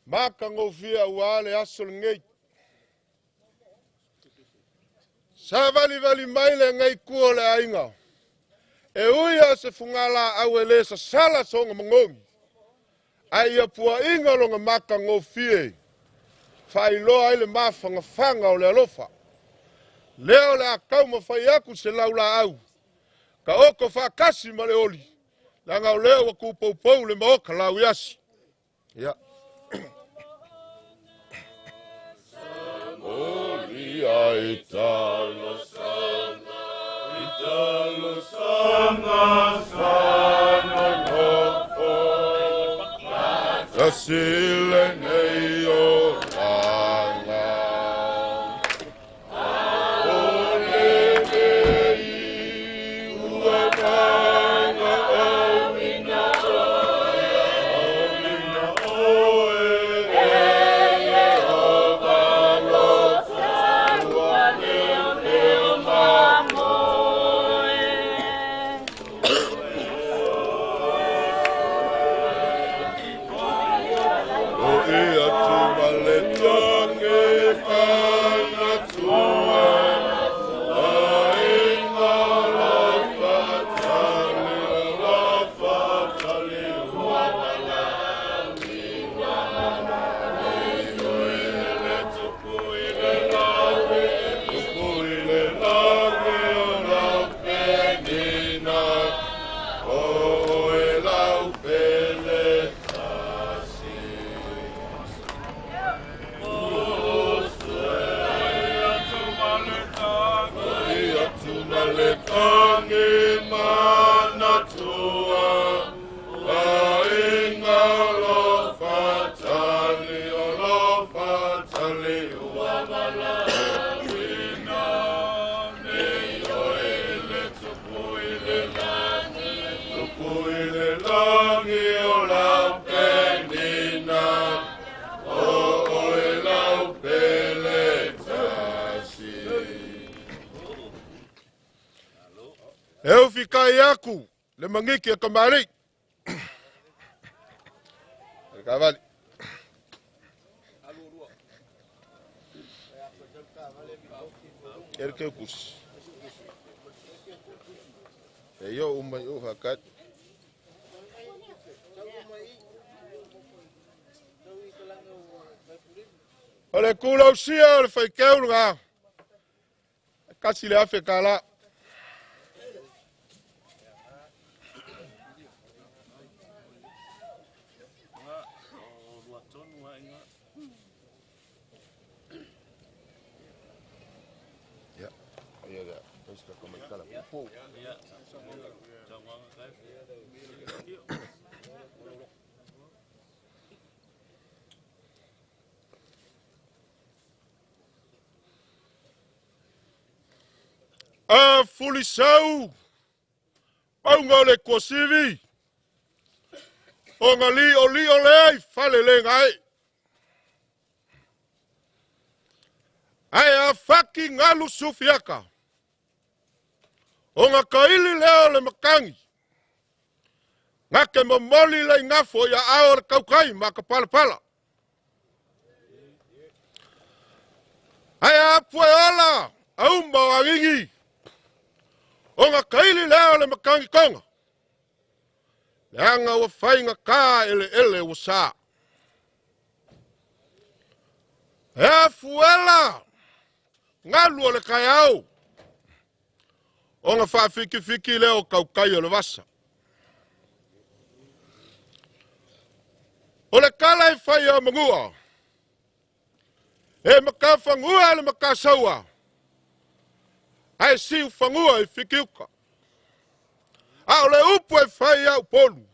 Makagofie auā le aso lenei. Savalivali mai le agaikua o le aiga. E ui a se fugalaau e lē sasala soga magogi. Ae ia puaʻiga loga makagofie. Faailoa ai le mafagafaga o le alofa. Lea o le a taumafai atu se laulaau. Ka oko faatasi ma le oli. Leaga o lea ua tupoupou le maoka lauiasi. Ia. Oli ai talosaga, i talosaga sa nonofo. Tasi lenei olaga. O lenei ua maga auina oe, auina oe. E ufikai aku le mangiki e kamali. Kavali. Erke kus. E yo umai o hakat. O le kulausia o le faikeu nga. Kasi le afe kala. Ya, ya ya. A fulisau paunga o le kuasivi o nga li o li o lea i fale le ngai. Ae a faki ngalu sufiaka o nga kaili lea o le makangi ngake momoli le ingafo ia ao o le kaukai ma ka palapala. Ae a pue ola auma o agingi o nga kaili lea o le makangi konga. Leanga ua fainga ka ele ele ua sa. E a fuela ngalu o le kaiau o nga whaafikifiki lea o kaukai o le vasa. O le kala e whai a mangua. E maka whangua le maka saua. Ae siu whangua i fikiuka. A o le upu e whai au polu.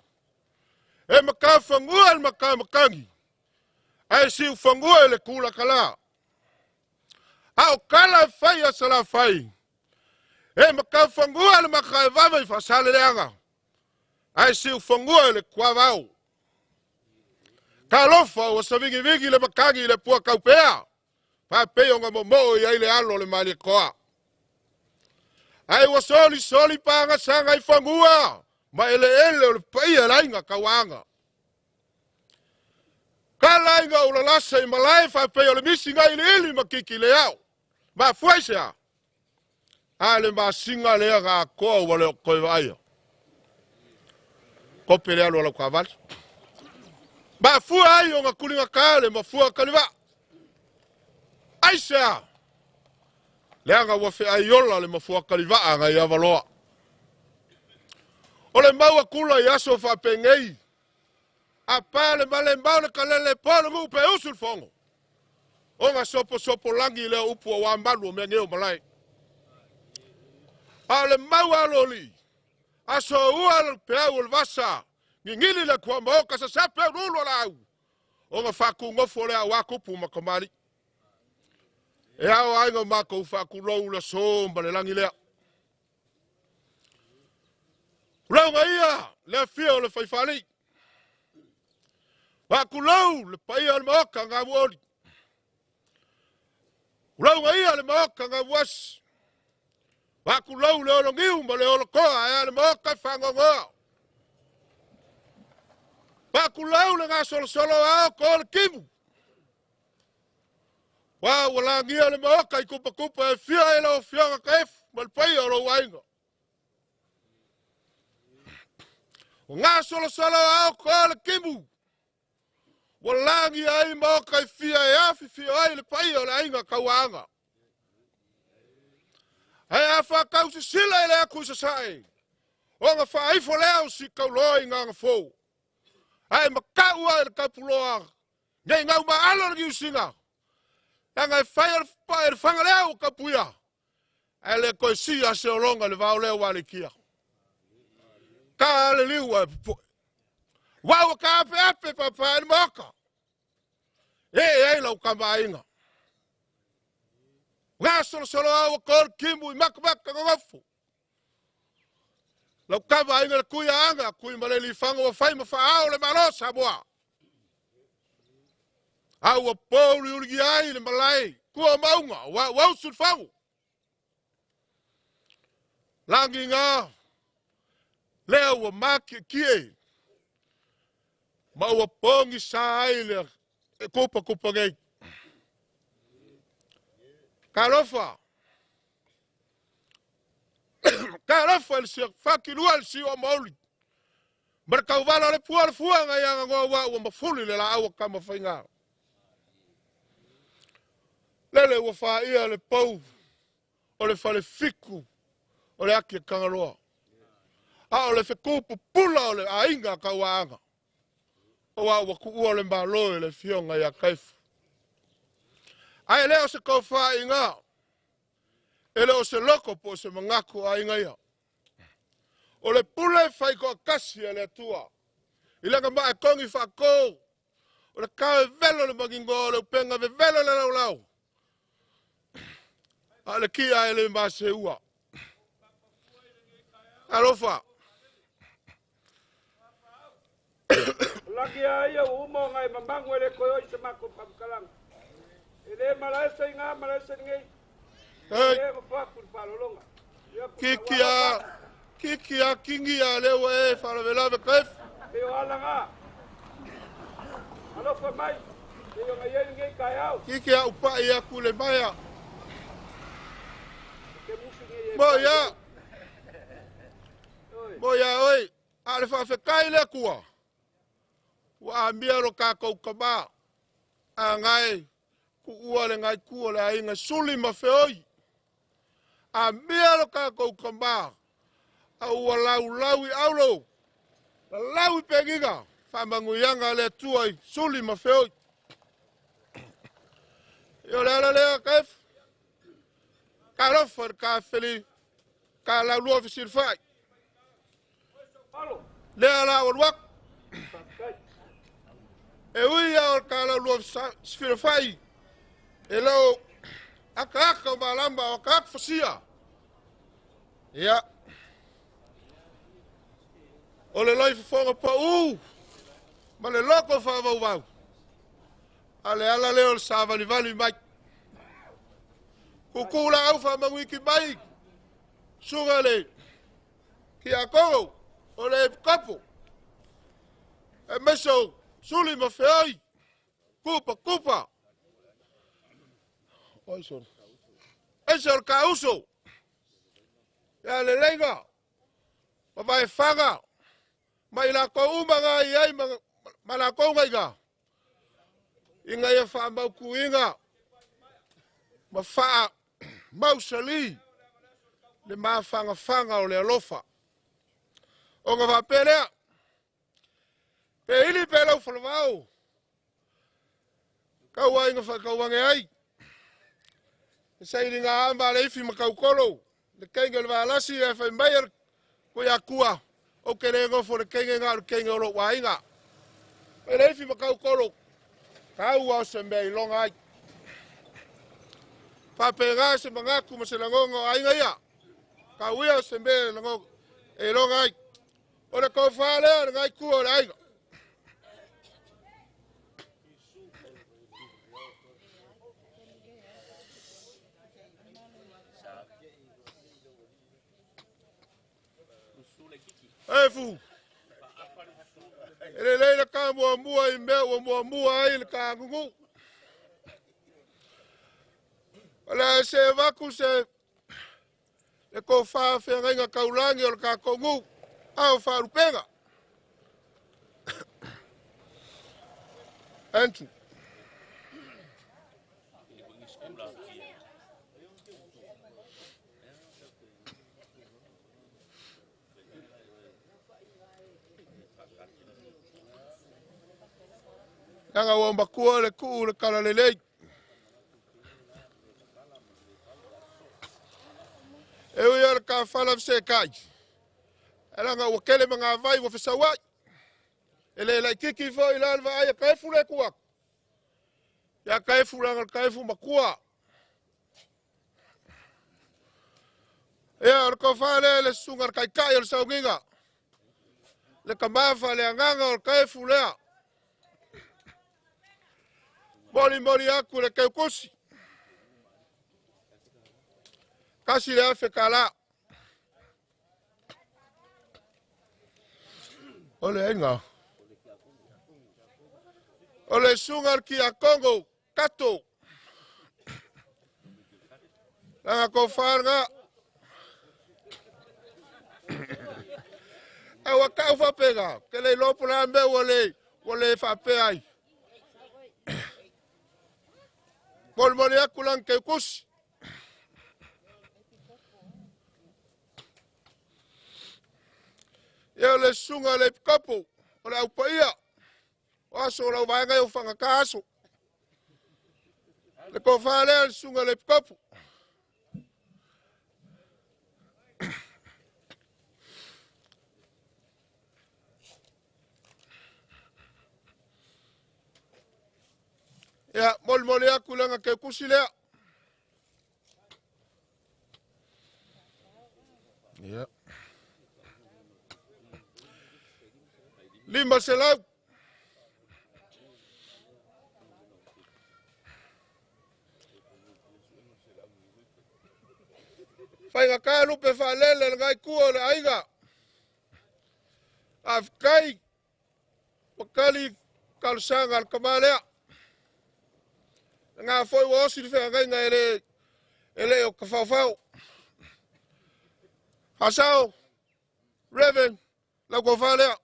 E maka whangua le maka makangi. Ae siu whangua i le kula kala. A o kala e whai a sala whai. E maka whangua le maka e wawa i whasale leanga. Ae siu whangua i le kuavau. Ka alofa ua savigivigi le makangi i le pua kaupea. Faapei o momoo i ai le alo o le maliekoa. Ae ua solisoli pagasaga i fagua ma eleele o le paia le aiga kauaga. Kala aiga ulalasa i malae faapei o le misiga iliili ma kiki le ao. Mafua i sea. A le masiga lea gakoa ua le o koe vaaia. Kope le alo a lau kavali. Mafua ai o nga kuliga ka le mafua kalivaa. Ai sea. Leaga ua feaiola le mafua kalivaa ngai avaloa. O le maua kula i aso faapegei. A pa le male mau le kalele po le nuu pe usu le fogo. O nga sopo langi lea upu o malu o mea ngeo malae. A o le mau aloli. Aso ua le peau o le vasa. Ngingili le kua maoka sa sape au lulu o la au. O nga whakungofo lea o akupu ma kamali. E ao ainga o mākou whakulou le so ma le langi lea. Ulauga ia le afia o le faifalei. Whakulou le paia o le maoka ngā muoli. Ulauga ia le maoka ngā muasi. Whakulou le olongiu ma le olokoa e a le maoka whangongoa. Whakulou le ngā solosolo ao ko le kimu. Wa ua lagia le maoka i kupakupa e fia e lau afioga kaefu ma le paia o lou aiga. O gasolosolo ao ko le kimu. Ua lagia ai maoka i fia e afifio ai le paia o le aiga kauaga. Ae a faakausisila i le aku i sasae. O ga faaifo lea o sikauloa i gagafou. Ae makau ai le kapuloa. Nei ngau maalo le giusiga. Langa e fai o le whanga lea o kapuia. Ae le koe sia se olonga le vao lea wa le kia. Ka le liua e pupoe. Wau ka ape ape papa e le maoka. E e ai lau kamainga. Ngā solosolo au o kimu i makamaka ngongofo. Lau kamainga le kuia anga, kui maleli whanga wa whai ma whaao le malo Samoa. Au a pōuri urigi ai le malae, kua maunga, wa usu le whangu. Langi ngā, Lea ua makiekie ma ua pogisa ai le kupakupa nei. Talofa! Talofa i le fakilua le sio mauli. Ma le tauvala o le pua o le fuaga i aganoa ua ua mafuli le laau o Tamafaiga. Lele ua faia le pou o le falefitu o le ati e Tagaloa. A o le fetupupula o le aiga tauaaga. Ua ua tuua le malo e le fioga ia Kaifu. Ae le o se tofaiga, e le o se loko po o se manatu o aiga ia. O le pule faitoatasi a le Atua. I lana maetogi faatō, o le tao e velo le maninoa o le upega vevelo le laulau. A o le kia e le maseua. Alofa. Lagi a ia ua uma o ngai mamangu e le koe oi se mako pamkalanga. E le malaesa i ngā malaesa nei. Hey. E ma faku le palolonga. Ia ku Kiki a, kiki a kingi a leo e whalavelave kaif. Te o ala ngā. Alofa mai. Te o ngai ei nei kai au. Kiki a upai a kule maia. Ke musu nei e. Moia, Oi. moia oi. A le whawhekai le kua. Ua amia lo kākou kama. A ngai, ku ua le ngai kua le ainga suli ma feoi. A mia lo kākou kama. A ua lau lau i aulo. La lau i pengiga. Whamanguianga le atua i suli ma feoi. I o le ala lea kaef. Ka alofa le ka feli. Ka lau lua fisilfai. Alo. Lea la o luak. Kai. E ui a o le ka lau lua fisilfai. E lau aka aka o malama o aka aka fasia. Ia. O le loi fofoga pau. Ma le loko whaavauvau. A le ala leo o le savalivali mai. Kuku la au whamanguiki mai. Suga le ki a kongo. O le kapo. E meso suli ma feoi. Kupa kupa. Oi sori. Ese o le kauso. Ia le leiga. Ma vai whanga. Ma i lākou uma ngā i ai ma lākou ngaiga. Inga ia whaamaukuinga. Ma whaa mausali. Le mawhangawhanga o le alofa. O ngā whapelea. Pe ili pe lau whalavau. Kaua inga whakauange ai. E saili ngā amba le ifi makaukolo. Le kenge le waalasi e whai mai al koe a kua. O ke le ngofo le kenge ngā le kenge o lo wainga. Pe le ifi makaukolo. Kaua o se mea i longa ai. Whapenga se mangaku ma se langonga o ainga ia. Kauia o se mea langonga e longa ai. O le kofā lea le ngai kua o le aiga. E fu. E le leila ka mua mua i mea ua mua mua ai le ka ngungu. O le se vaku se le kofā whengainga kaulangi o le ka kongu. Au wharupenga. Andrew. Nanga ua makua le kuu le kala lelei. E ui o le ka whala se kai. E langa ua kele mga vai ua whesawai. E le lai kiki fo i la le vaai a kaefu le kuak. Ia kaefu langa le kaefu makua. Ia o le kofā le le sunga le kaikai o le saungiga. Le kamafa le anganga o le kaefu lea. Moli moli aku le keukusi. Kasi le afe kala. O le aiga. O le susuga i le Kiakongo, Kato. Langa tofa lena. Ae ua tau faapena, ou te le iloa po o le a le mea ua le, ua le faapea ai. Molimoli atu lana teutusi. Ia o le susuga i le Epikopo, o le aupaia, o aso o lau vaega e o fagata aso. Le tofa lea le susuga i le Epikopo. Ia, molimoli atu le aga teutusi lea. Ia. 500. Faigata lupe faalele le itu o le aiga. Faafetai ua tali talosaga a le tama lea. Lena foi ua osi le feagaiga e le e le o tafaofao. Faasao, Reverend, lau tofa lea.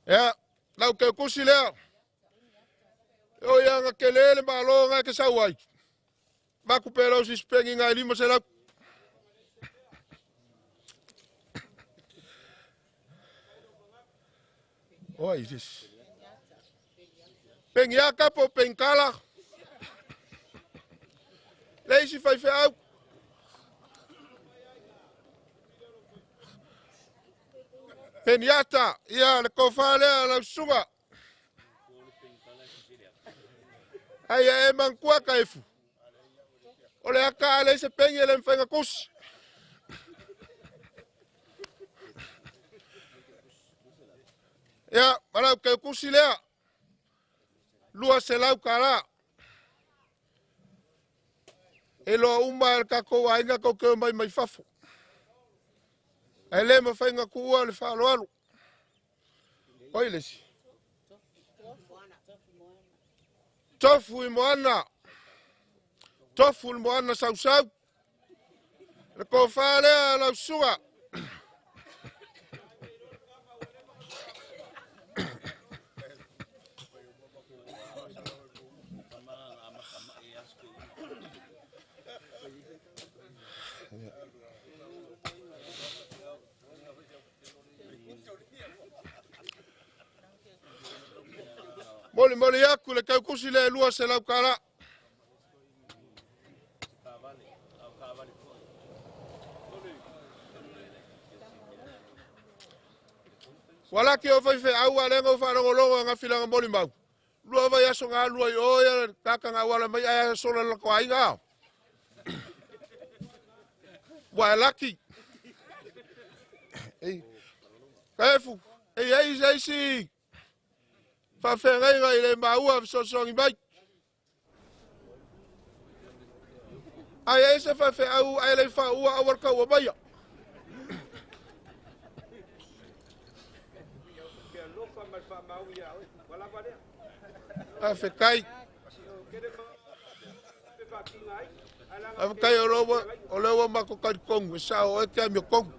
Ia, lau teutusi lea. E oi aga tele le malo nga e te sau ai. Vaku pe lau sispengi ngai 500. Oi, sis. Pengi aka po pengkala. Le isi faifeau. Peniata, ia le tofa lea lau susuga. Ai e manatua ka efu. O le aka a leai se pengi e le mafai ona tusi. Ia, ma lau teutusi lea, 200 tala. E loa uma e le tatou aiga tou te omai mai fafo. Ae le mafai ona tuua le faaaloalo. Oi le isi. Tofu i moana. Tofu i moana sausau. Le tofa lea lau susuga. Molimoli atu le tautusi le 200 tala. Ua laki o faifeau a lea na ou faalogologo a gafilaga molimau. Lua vaiaso na alu ai o ia tata na auala mai ae sola le latou aiga. Ua e laki. Ei, Kaefu, e i ai se isi faafeagaiga i le maua fesoasoani mai. Ai ai se faifeau ae le faaua aua le taua maia. Faafetai. Faafetai o lea ua matou talitonu e sao oe te amiotonu.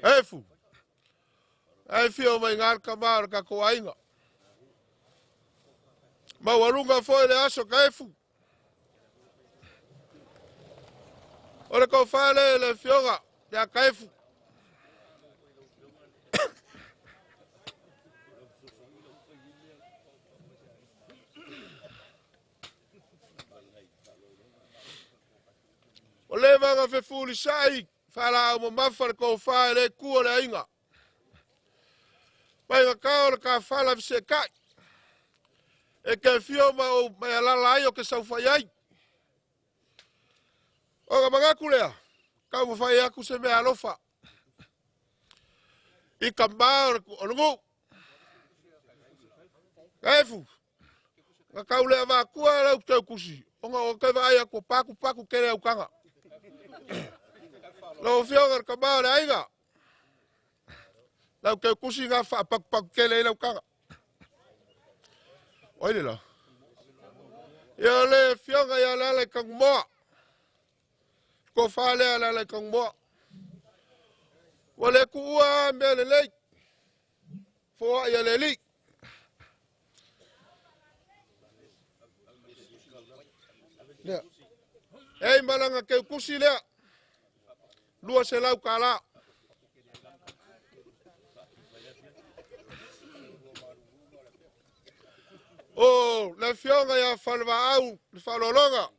Efu. Ae fia o mai ngā tama o le tatou aiga. Maualuga foi le aso ka efu. O le tofa lea i le afioga ia Kaefu. O leva na fefulisai faalaau mamafa le tofa e le ku o le aiga. Mai ga o le kafala feseetai. E te afio ma ou mai alala ai o ke saufai ai. O ka manatu lea, taumafai atu se mea alofa. I ka ma o le nuu. Efu. Na kau le avakua lau tau kusi. Ona o te vaai aku paku paku kele au kanga. Lau afioga le kama o le aiga. Lau tau kusi ngā wha paku paku kele i lau kanga. Oi le la. Ia le afioga ia le ala i kangumoa. Ko wha le ala i kangumoa. Ua le kuua mea le lei. Foa ia le li. Lea. Ei malanga ke kusi lea. Lua se lau kala. O le fionga ia falva au le falolonga.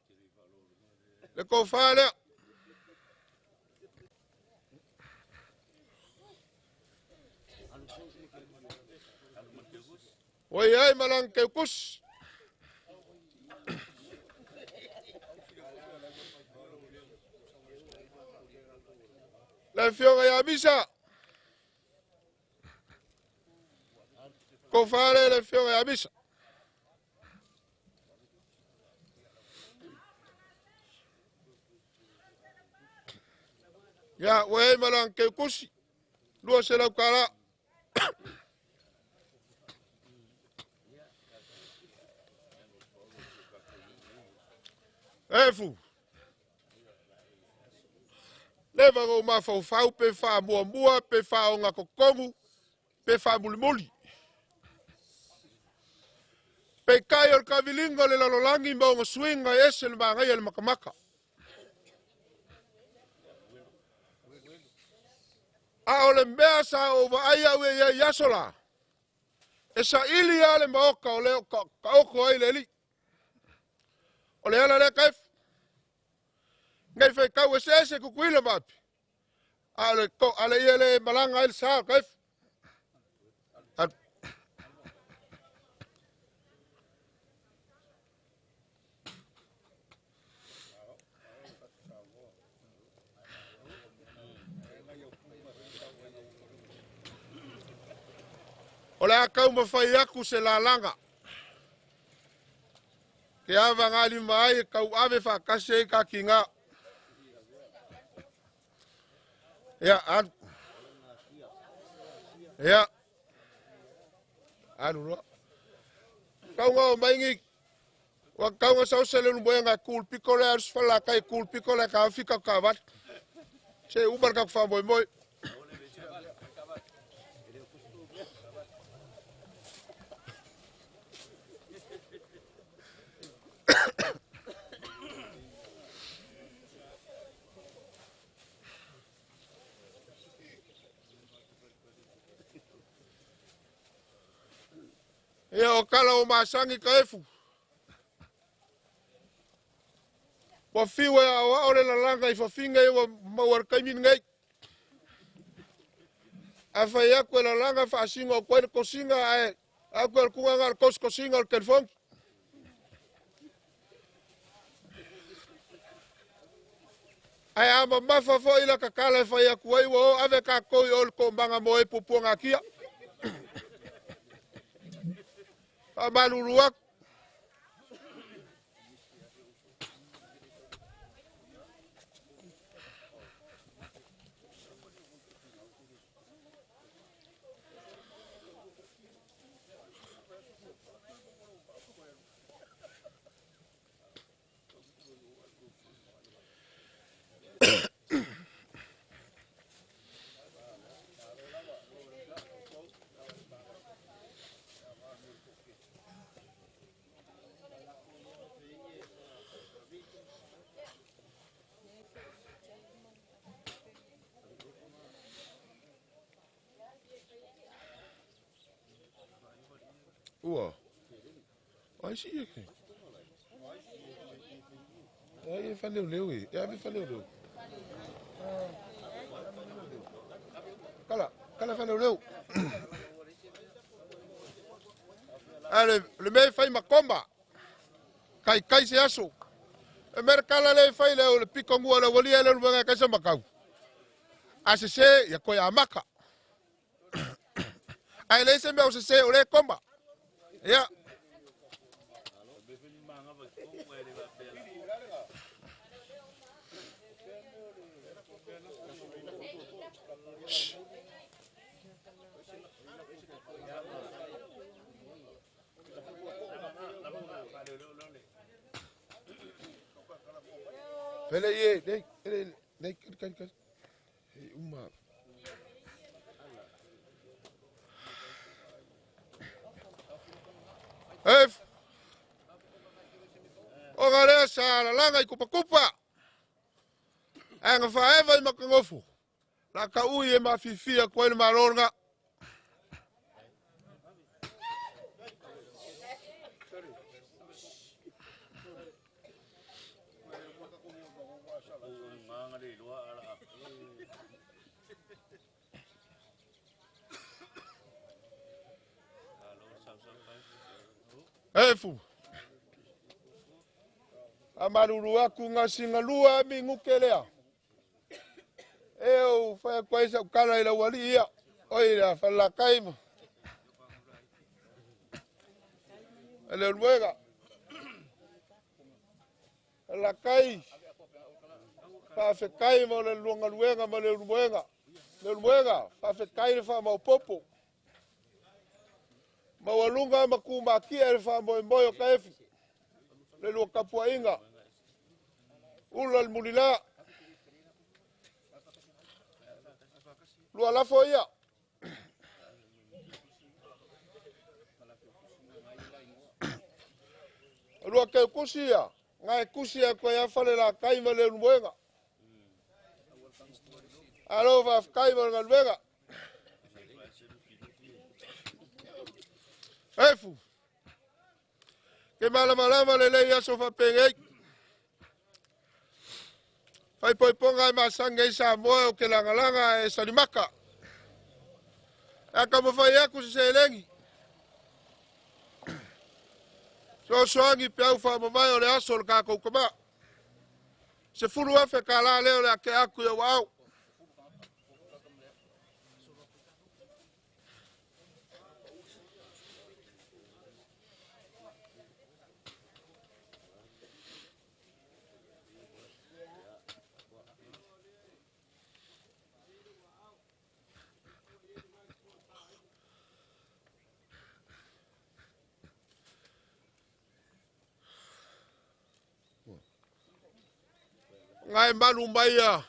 Le kofa lea. Oi ai malanga ke kusi. Le fionga ia misa. Kofale le fionga ia misa. Ya, oi malang ke kusi. Lua se lau kala. Efu. Leva o mafaufau pe wha muamua, pe wha o ngā kokongu, pe wha mulimuli. Pe kai o le kavilinga le lalolangi ma o ngā suinga e ese le maangai le makamaka. A o le mea sa o vaai au e ia i aso la. E sa ili a le maoka o le ka oko ai le li. O le ala lea kaifu. Ngai whai kau e se ese kukuila mapi. A le ko ale ia le malanga ai le sa kaifu. O le a kau mawhai aku se lalanga. Ke awa ngā lima ai e kau ave whakasi ai ka ki ngā. Ia, alu. Ia. Alu roa. Kau ngā o maingi. Wa kau ngā sau se le lumboe ngā kul piko le aru sfala kai kul piko le ka awhika ka wat. Se umar ka kuwha moi moi. Ia o kala o masangi ka efu. Wa fiwa ia o ao le lalanga i wawhinga i wa mauar kaimin ngai. A whai aku e lalanga whaasinga o koe le kosinga ae aku e le kunganga le kos kosinga o le telefoni. Ae a mamafa foi la kakala e whai aku ai wa o ave ka koi o le kombanga mo e pupua ngā kia. A malulu aku. Ua. Ai si e ke. Ai e whaleu leu e. E ave whaleu leu. Kala, kala whaleu leu. Ale, le mea whai makomba. Kai kai se aso. E mere kala le whai leo le piko ngua le walia le luenga kai sa makau. A se se, ia koe a maka. Ae leai se mea o sesē o lea e koma. Ia. Fele ie, nei, nei, nei, kai, kai. E uma. E, o galea sa lalaga i kupakupa. Ae na faaeva i makagofu. La ka ui e mafifia koe le malo lena. Efu. A malulu aku ngasi ngalua mi nguke lea. E o whai koe sa ukala i lau ali ia. Oi la whalakai ma. Ele luega. Whalakai. Whawhekai ma le luanga luega ma le luega. Le luega. Whawhekai le whamaupopo. Maualuga ma kumakia le faamoemoe o kaefu. Le lua kapuaiga. Ula le mulila. Lua lafo ia. Lua keu kusi ia. Ngai kusi ia koe a fale la kai ma le lumoega. Alo faafetai ma le galuega. Efu. Ke malamalama le lei aso faapegei. Faipoipoga e masagi ai Samoa o ke lagalaga e salimaka. E ka mawhai aku se selegi. Sosoagi pe au whaamawai o le aso o le kākou kama. Se fulu afe ka la leo le ake aku i au au. Ngai malu mai a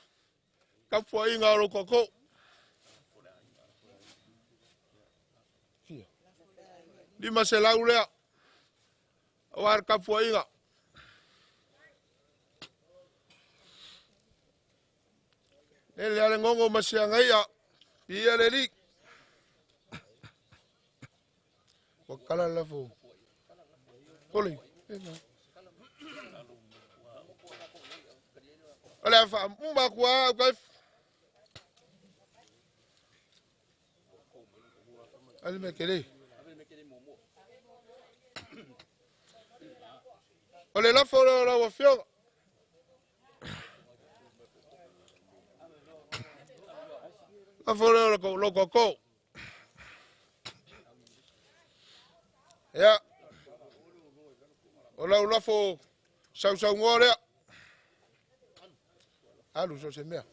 kapuaiga o lo koko. Lima se lau lea. Aua le kapuaiga. Lele ale ngongo masiangaia. Ia le li. Wakala lafo. Koli. O le afa umba kua kai. Ale me kele. O le lafo le la wafioga. Lafo le lo koko. Ia. O lau lafo sausaungoa lea. Alu so se mea.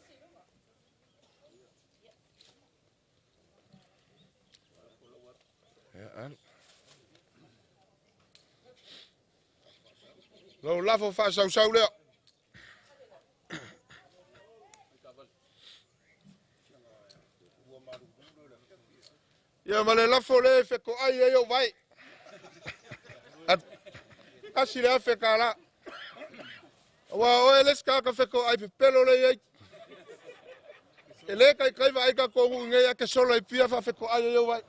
Ia, alu. Lau lafo faasausau lea. Ia ma le lafo le fekoai ai o vai. Kasi le afe ka la. Ua oe le ska ka feko ai pepelo le ai. E le kai kai vai ka kongu ngai a ke solo i pia fa feko ai o vai.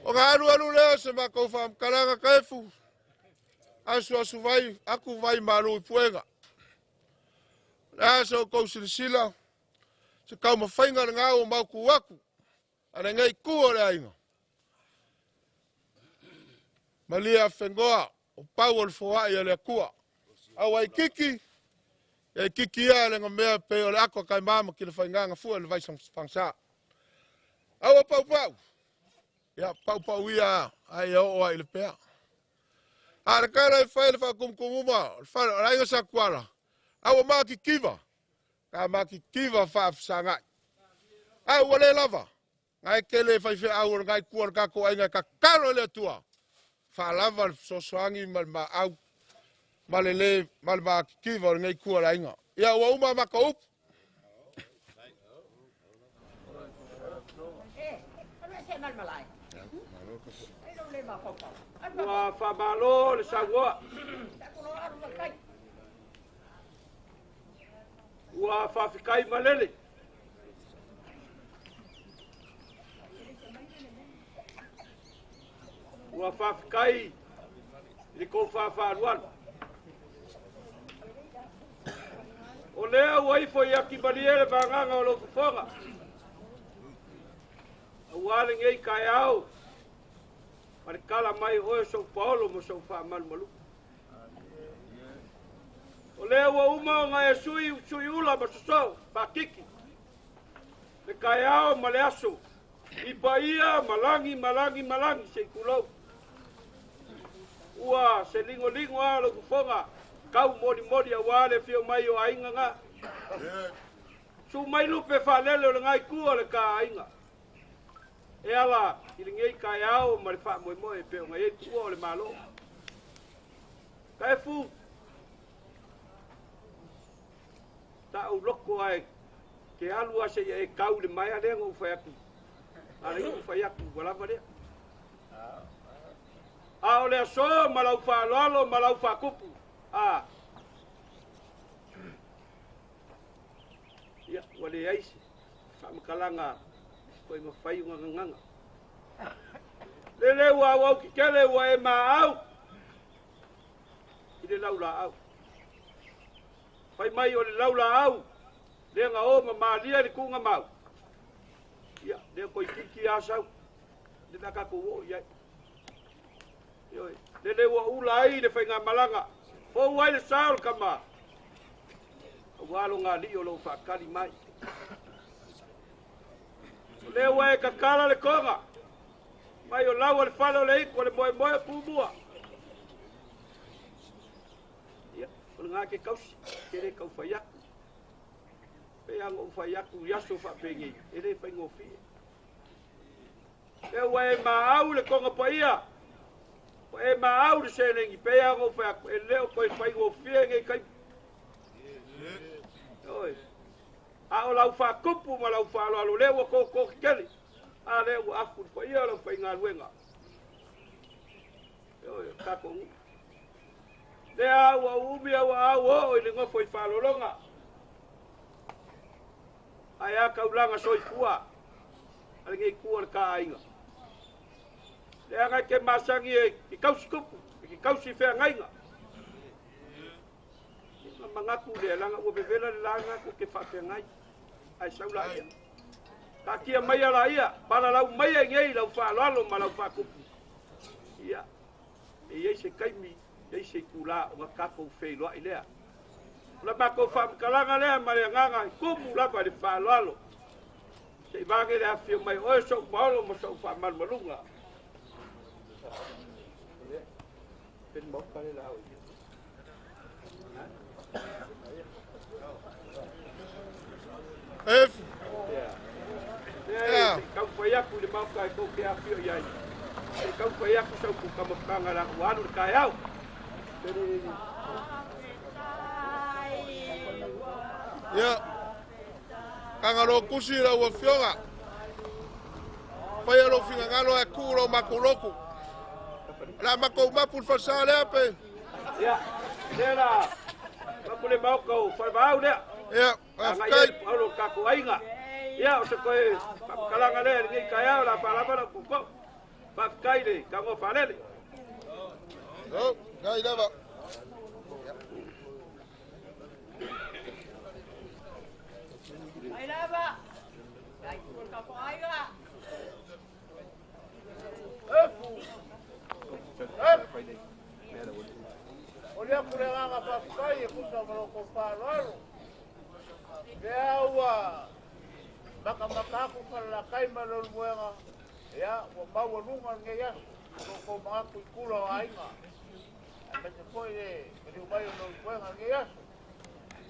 O nga alu alu leo se makou whaamkalaga kaefu. Asu asu vai, aku vai malu i puega. Le aso o kou silasila, se kau mawhainga le ngā o mauku aku. A le ngai ku o le ainga. Malia whengoa, o pau o le foai a le akua. Au ai kiki, e kiki ia le ngā mea pe o le ako kai mama ki le whainganga fua le vai whangsa. Aua paupau. Ia paupau ia ai o ai le pea. A le kala e fai le faakumukumuma, o le fale o le aiga Sakuala. Aua makikiva. Ka makikiva faafesagai. Ae ua le lava. Ngai kele fai feau o le ngai kua o le kako aiga kakalo le atua. Faalava le fesoasoani ma le maau ma le le ma le makikiva o le ngai kua o le aiga. Ia ua uma maka upu. Ua faamalo le sauoa. Ua faafetai malele. Ua faafetai i le kou faafaalualu. O lea ua ifo i akimalie le vagaga o lou fofoga. Aua lenei taeao ma le tala mai oe sou paolo ma sou faamalumalu. O lea ua uma ona e sui sui ula ma sosoo faakiki. Le taeao ma le aso i paia malagi malagi malagi se i tulou. Ua se ligoligo a lou fofoga kau molimoli aua le afio mai o aiga ga. Su mai lupe faalele o le ngai kua o le ka aiga. E ala i lenei taeao ma le faamoemoe pe ona iai tuua o le Malo. Taefu taʻu loko ae ke alu a seia e kau le maea lea na ou fai atu. A le ou fai atu ua lava lea. A o le aso ma lau faaaloalo ma lau faakupu. A ia ua leai se faamatalaga koe mafai ona gagaga. Lele ua auau kekele ua e maau i le laulaau. Fai mai o le laulaau lea na o ma malia i le tuuga mau. Ia, lea koe kiki a sau. Le na tatou oo i ai. Ioe, lele ua ula ai le faigamalaga. Fou ai le sa o le kama. Aua lo ngā lii o lou faakali mai. O lea ua e kakala le koga. Mai o lau o le fale o le iku o le moemoe o pumua. Ia, o le ngā ke kausi, ke le kau fai aku. Pe anga u fai aku i aso faapegei, e le faigofie. Lea ua e maau le koga paia. Ua e maau le seleni, pe anga u fai aku, e leo koe faigofie ngei kai. Oi. A o lau faakupu ma lau faaaloalo, lea ua koko kekele. A lea ua afu le paia o lau faigaluega. Oi, tatou nuu. Lea ua umi ua au oo i le gofo i faalologa. Ae a kaulaga soifua a lenei kua o le ka aiga. Leaga e ke masagi e ke kausi kupu, e ke kausi feagaiga. Ma manatu lea, laga ua vevela le laga ko ke faafeagai. Ae sau laia. Taatia mai laia, palalau mai ai nei lau faaaloalo ma lau faakupu. Ia, e iai se taimi, iai se itulā ona tatou feiloai lea. O le matou faamatalaga lea ma le agaga e tumu lava i le faaaloalo. Se i vage le afio mai oe sou paolo ma sou faamalumaluga. F. Lea, se kau fai aku i le maoka e kou ke afio i ai. Se kau fai aku sau ku kamafanga la ua alu le taeao. Ia, kagalo kusi lau afioga. Faia lou finagalo ae tuu lou matou lotu. O le a matou mapu le falesa lea pe. Ia, lea la, mapu le maoka o Falevaau lea. Ia, Agai faafetai. ai paolo o le tatou aiga. Ia, o se koe faamatalaga lea i lenei taeao la faalava lau koko. Faafetai le tagoa faalele. Oh, ngai lava. Mai lava. Ai kua le tatou aiga. O lea ku le agaga faafetai e tusa ma lo tou faaaloalo. Lea ua Makamaka aku Falelatai ma Leulumoega, ia, ua maualuga lenei aso, o lo outou manatu i kula o aiga, aemaise foi le maliu mai o Leulumoega i lenei aso.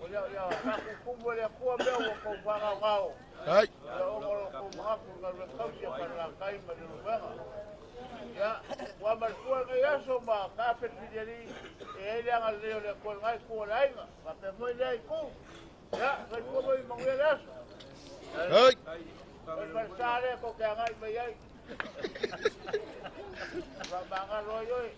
O lea, ia faatutumu e le Atua mea ua outou faagaogao, ia ona o lo outou manatu i le galuega tausi a Falelatai ma Leulumoega. Ia, ua manatua lenei aso ma ka filifilialii, e i ai le agalelei o le Atua i lena itu o le aiga, faapea foi lea itu. Ia, soifua ma ia manuia le aso. Ai. O le falesa lea tou te agai mai ai. Faamagalo ai oe.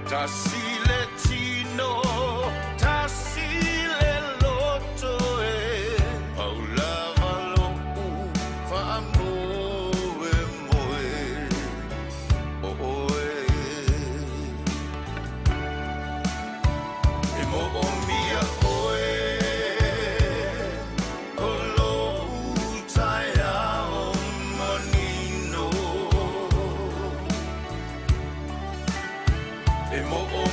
Tasi le tino, tasi le loto e Pau lava lo'u faamoemoe o oe. E mo'omia oe o lo'u taeao manino. E mo'omia.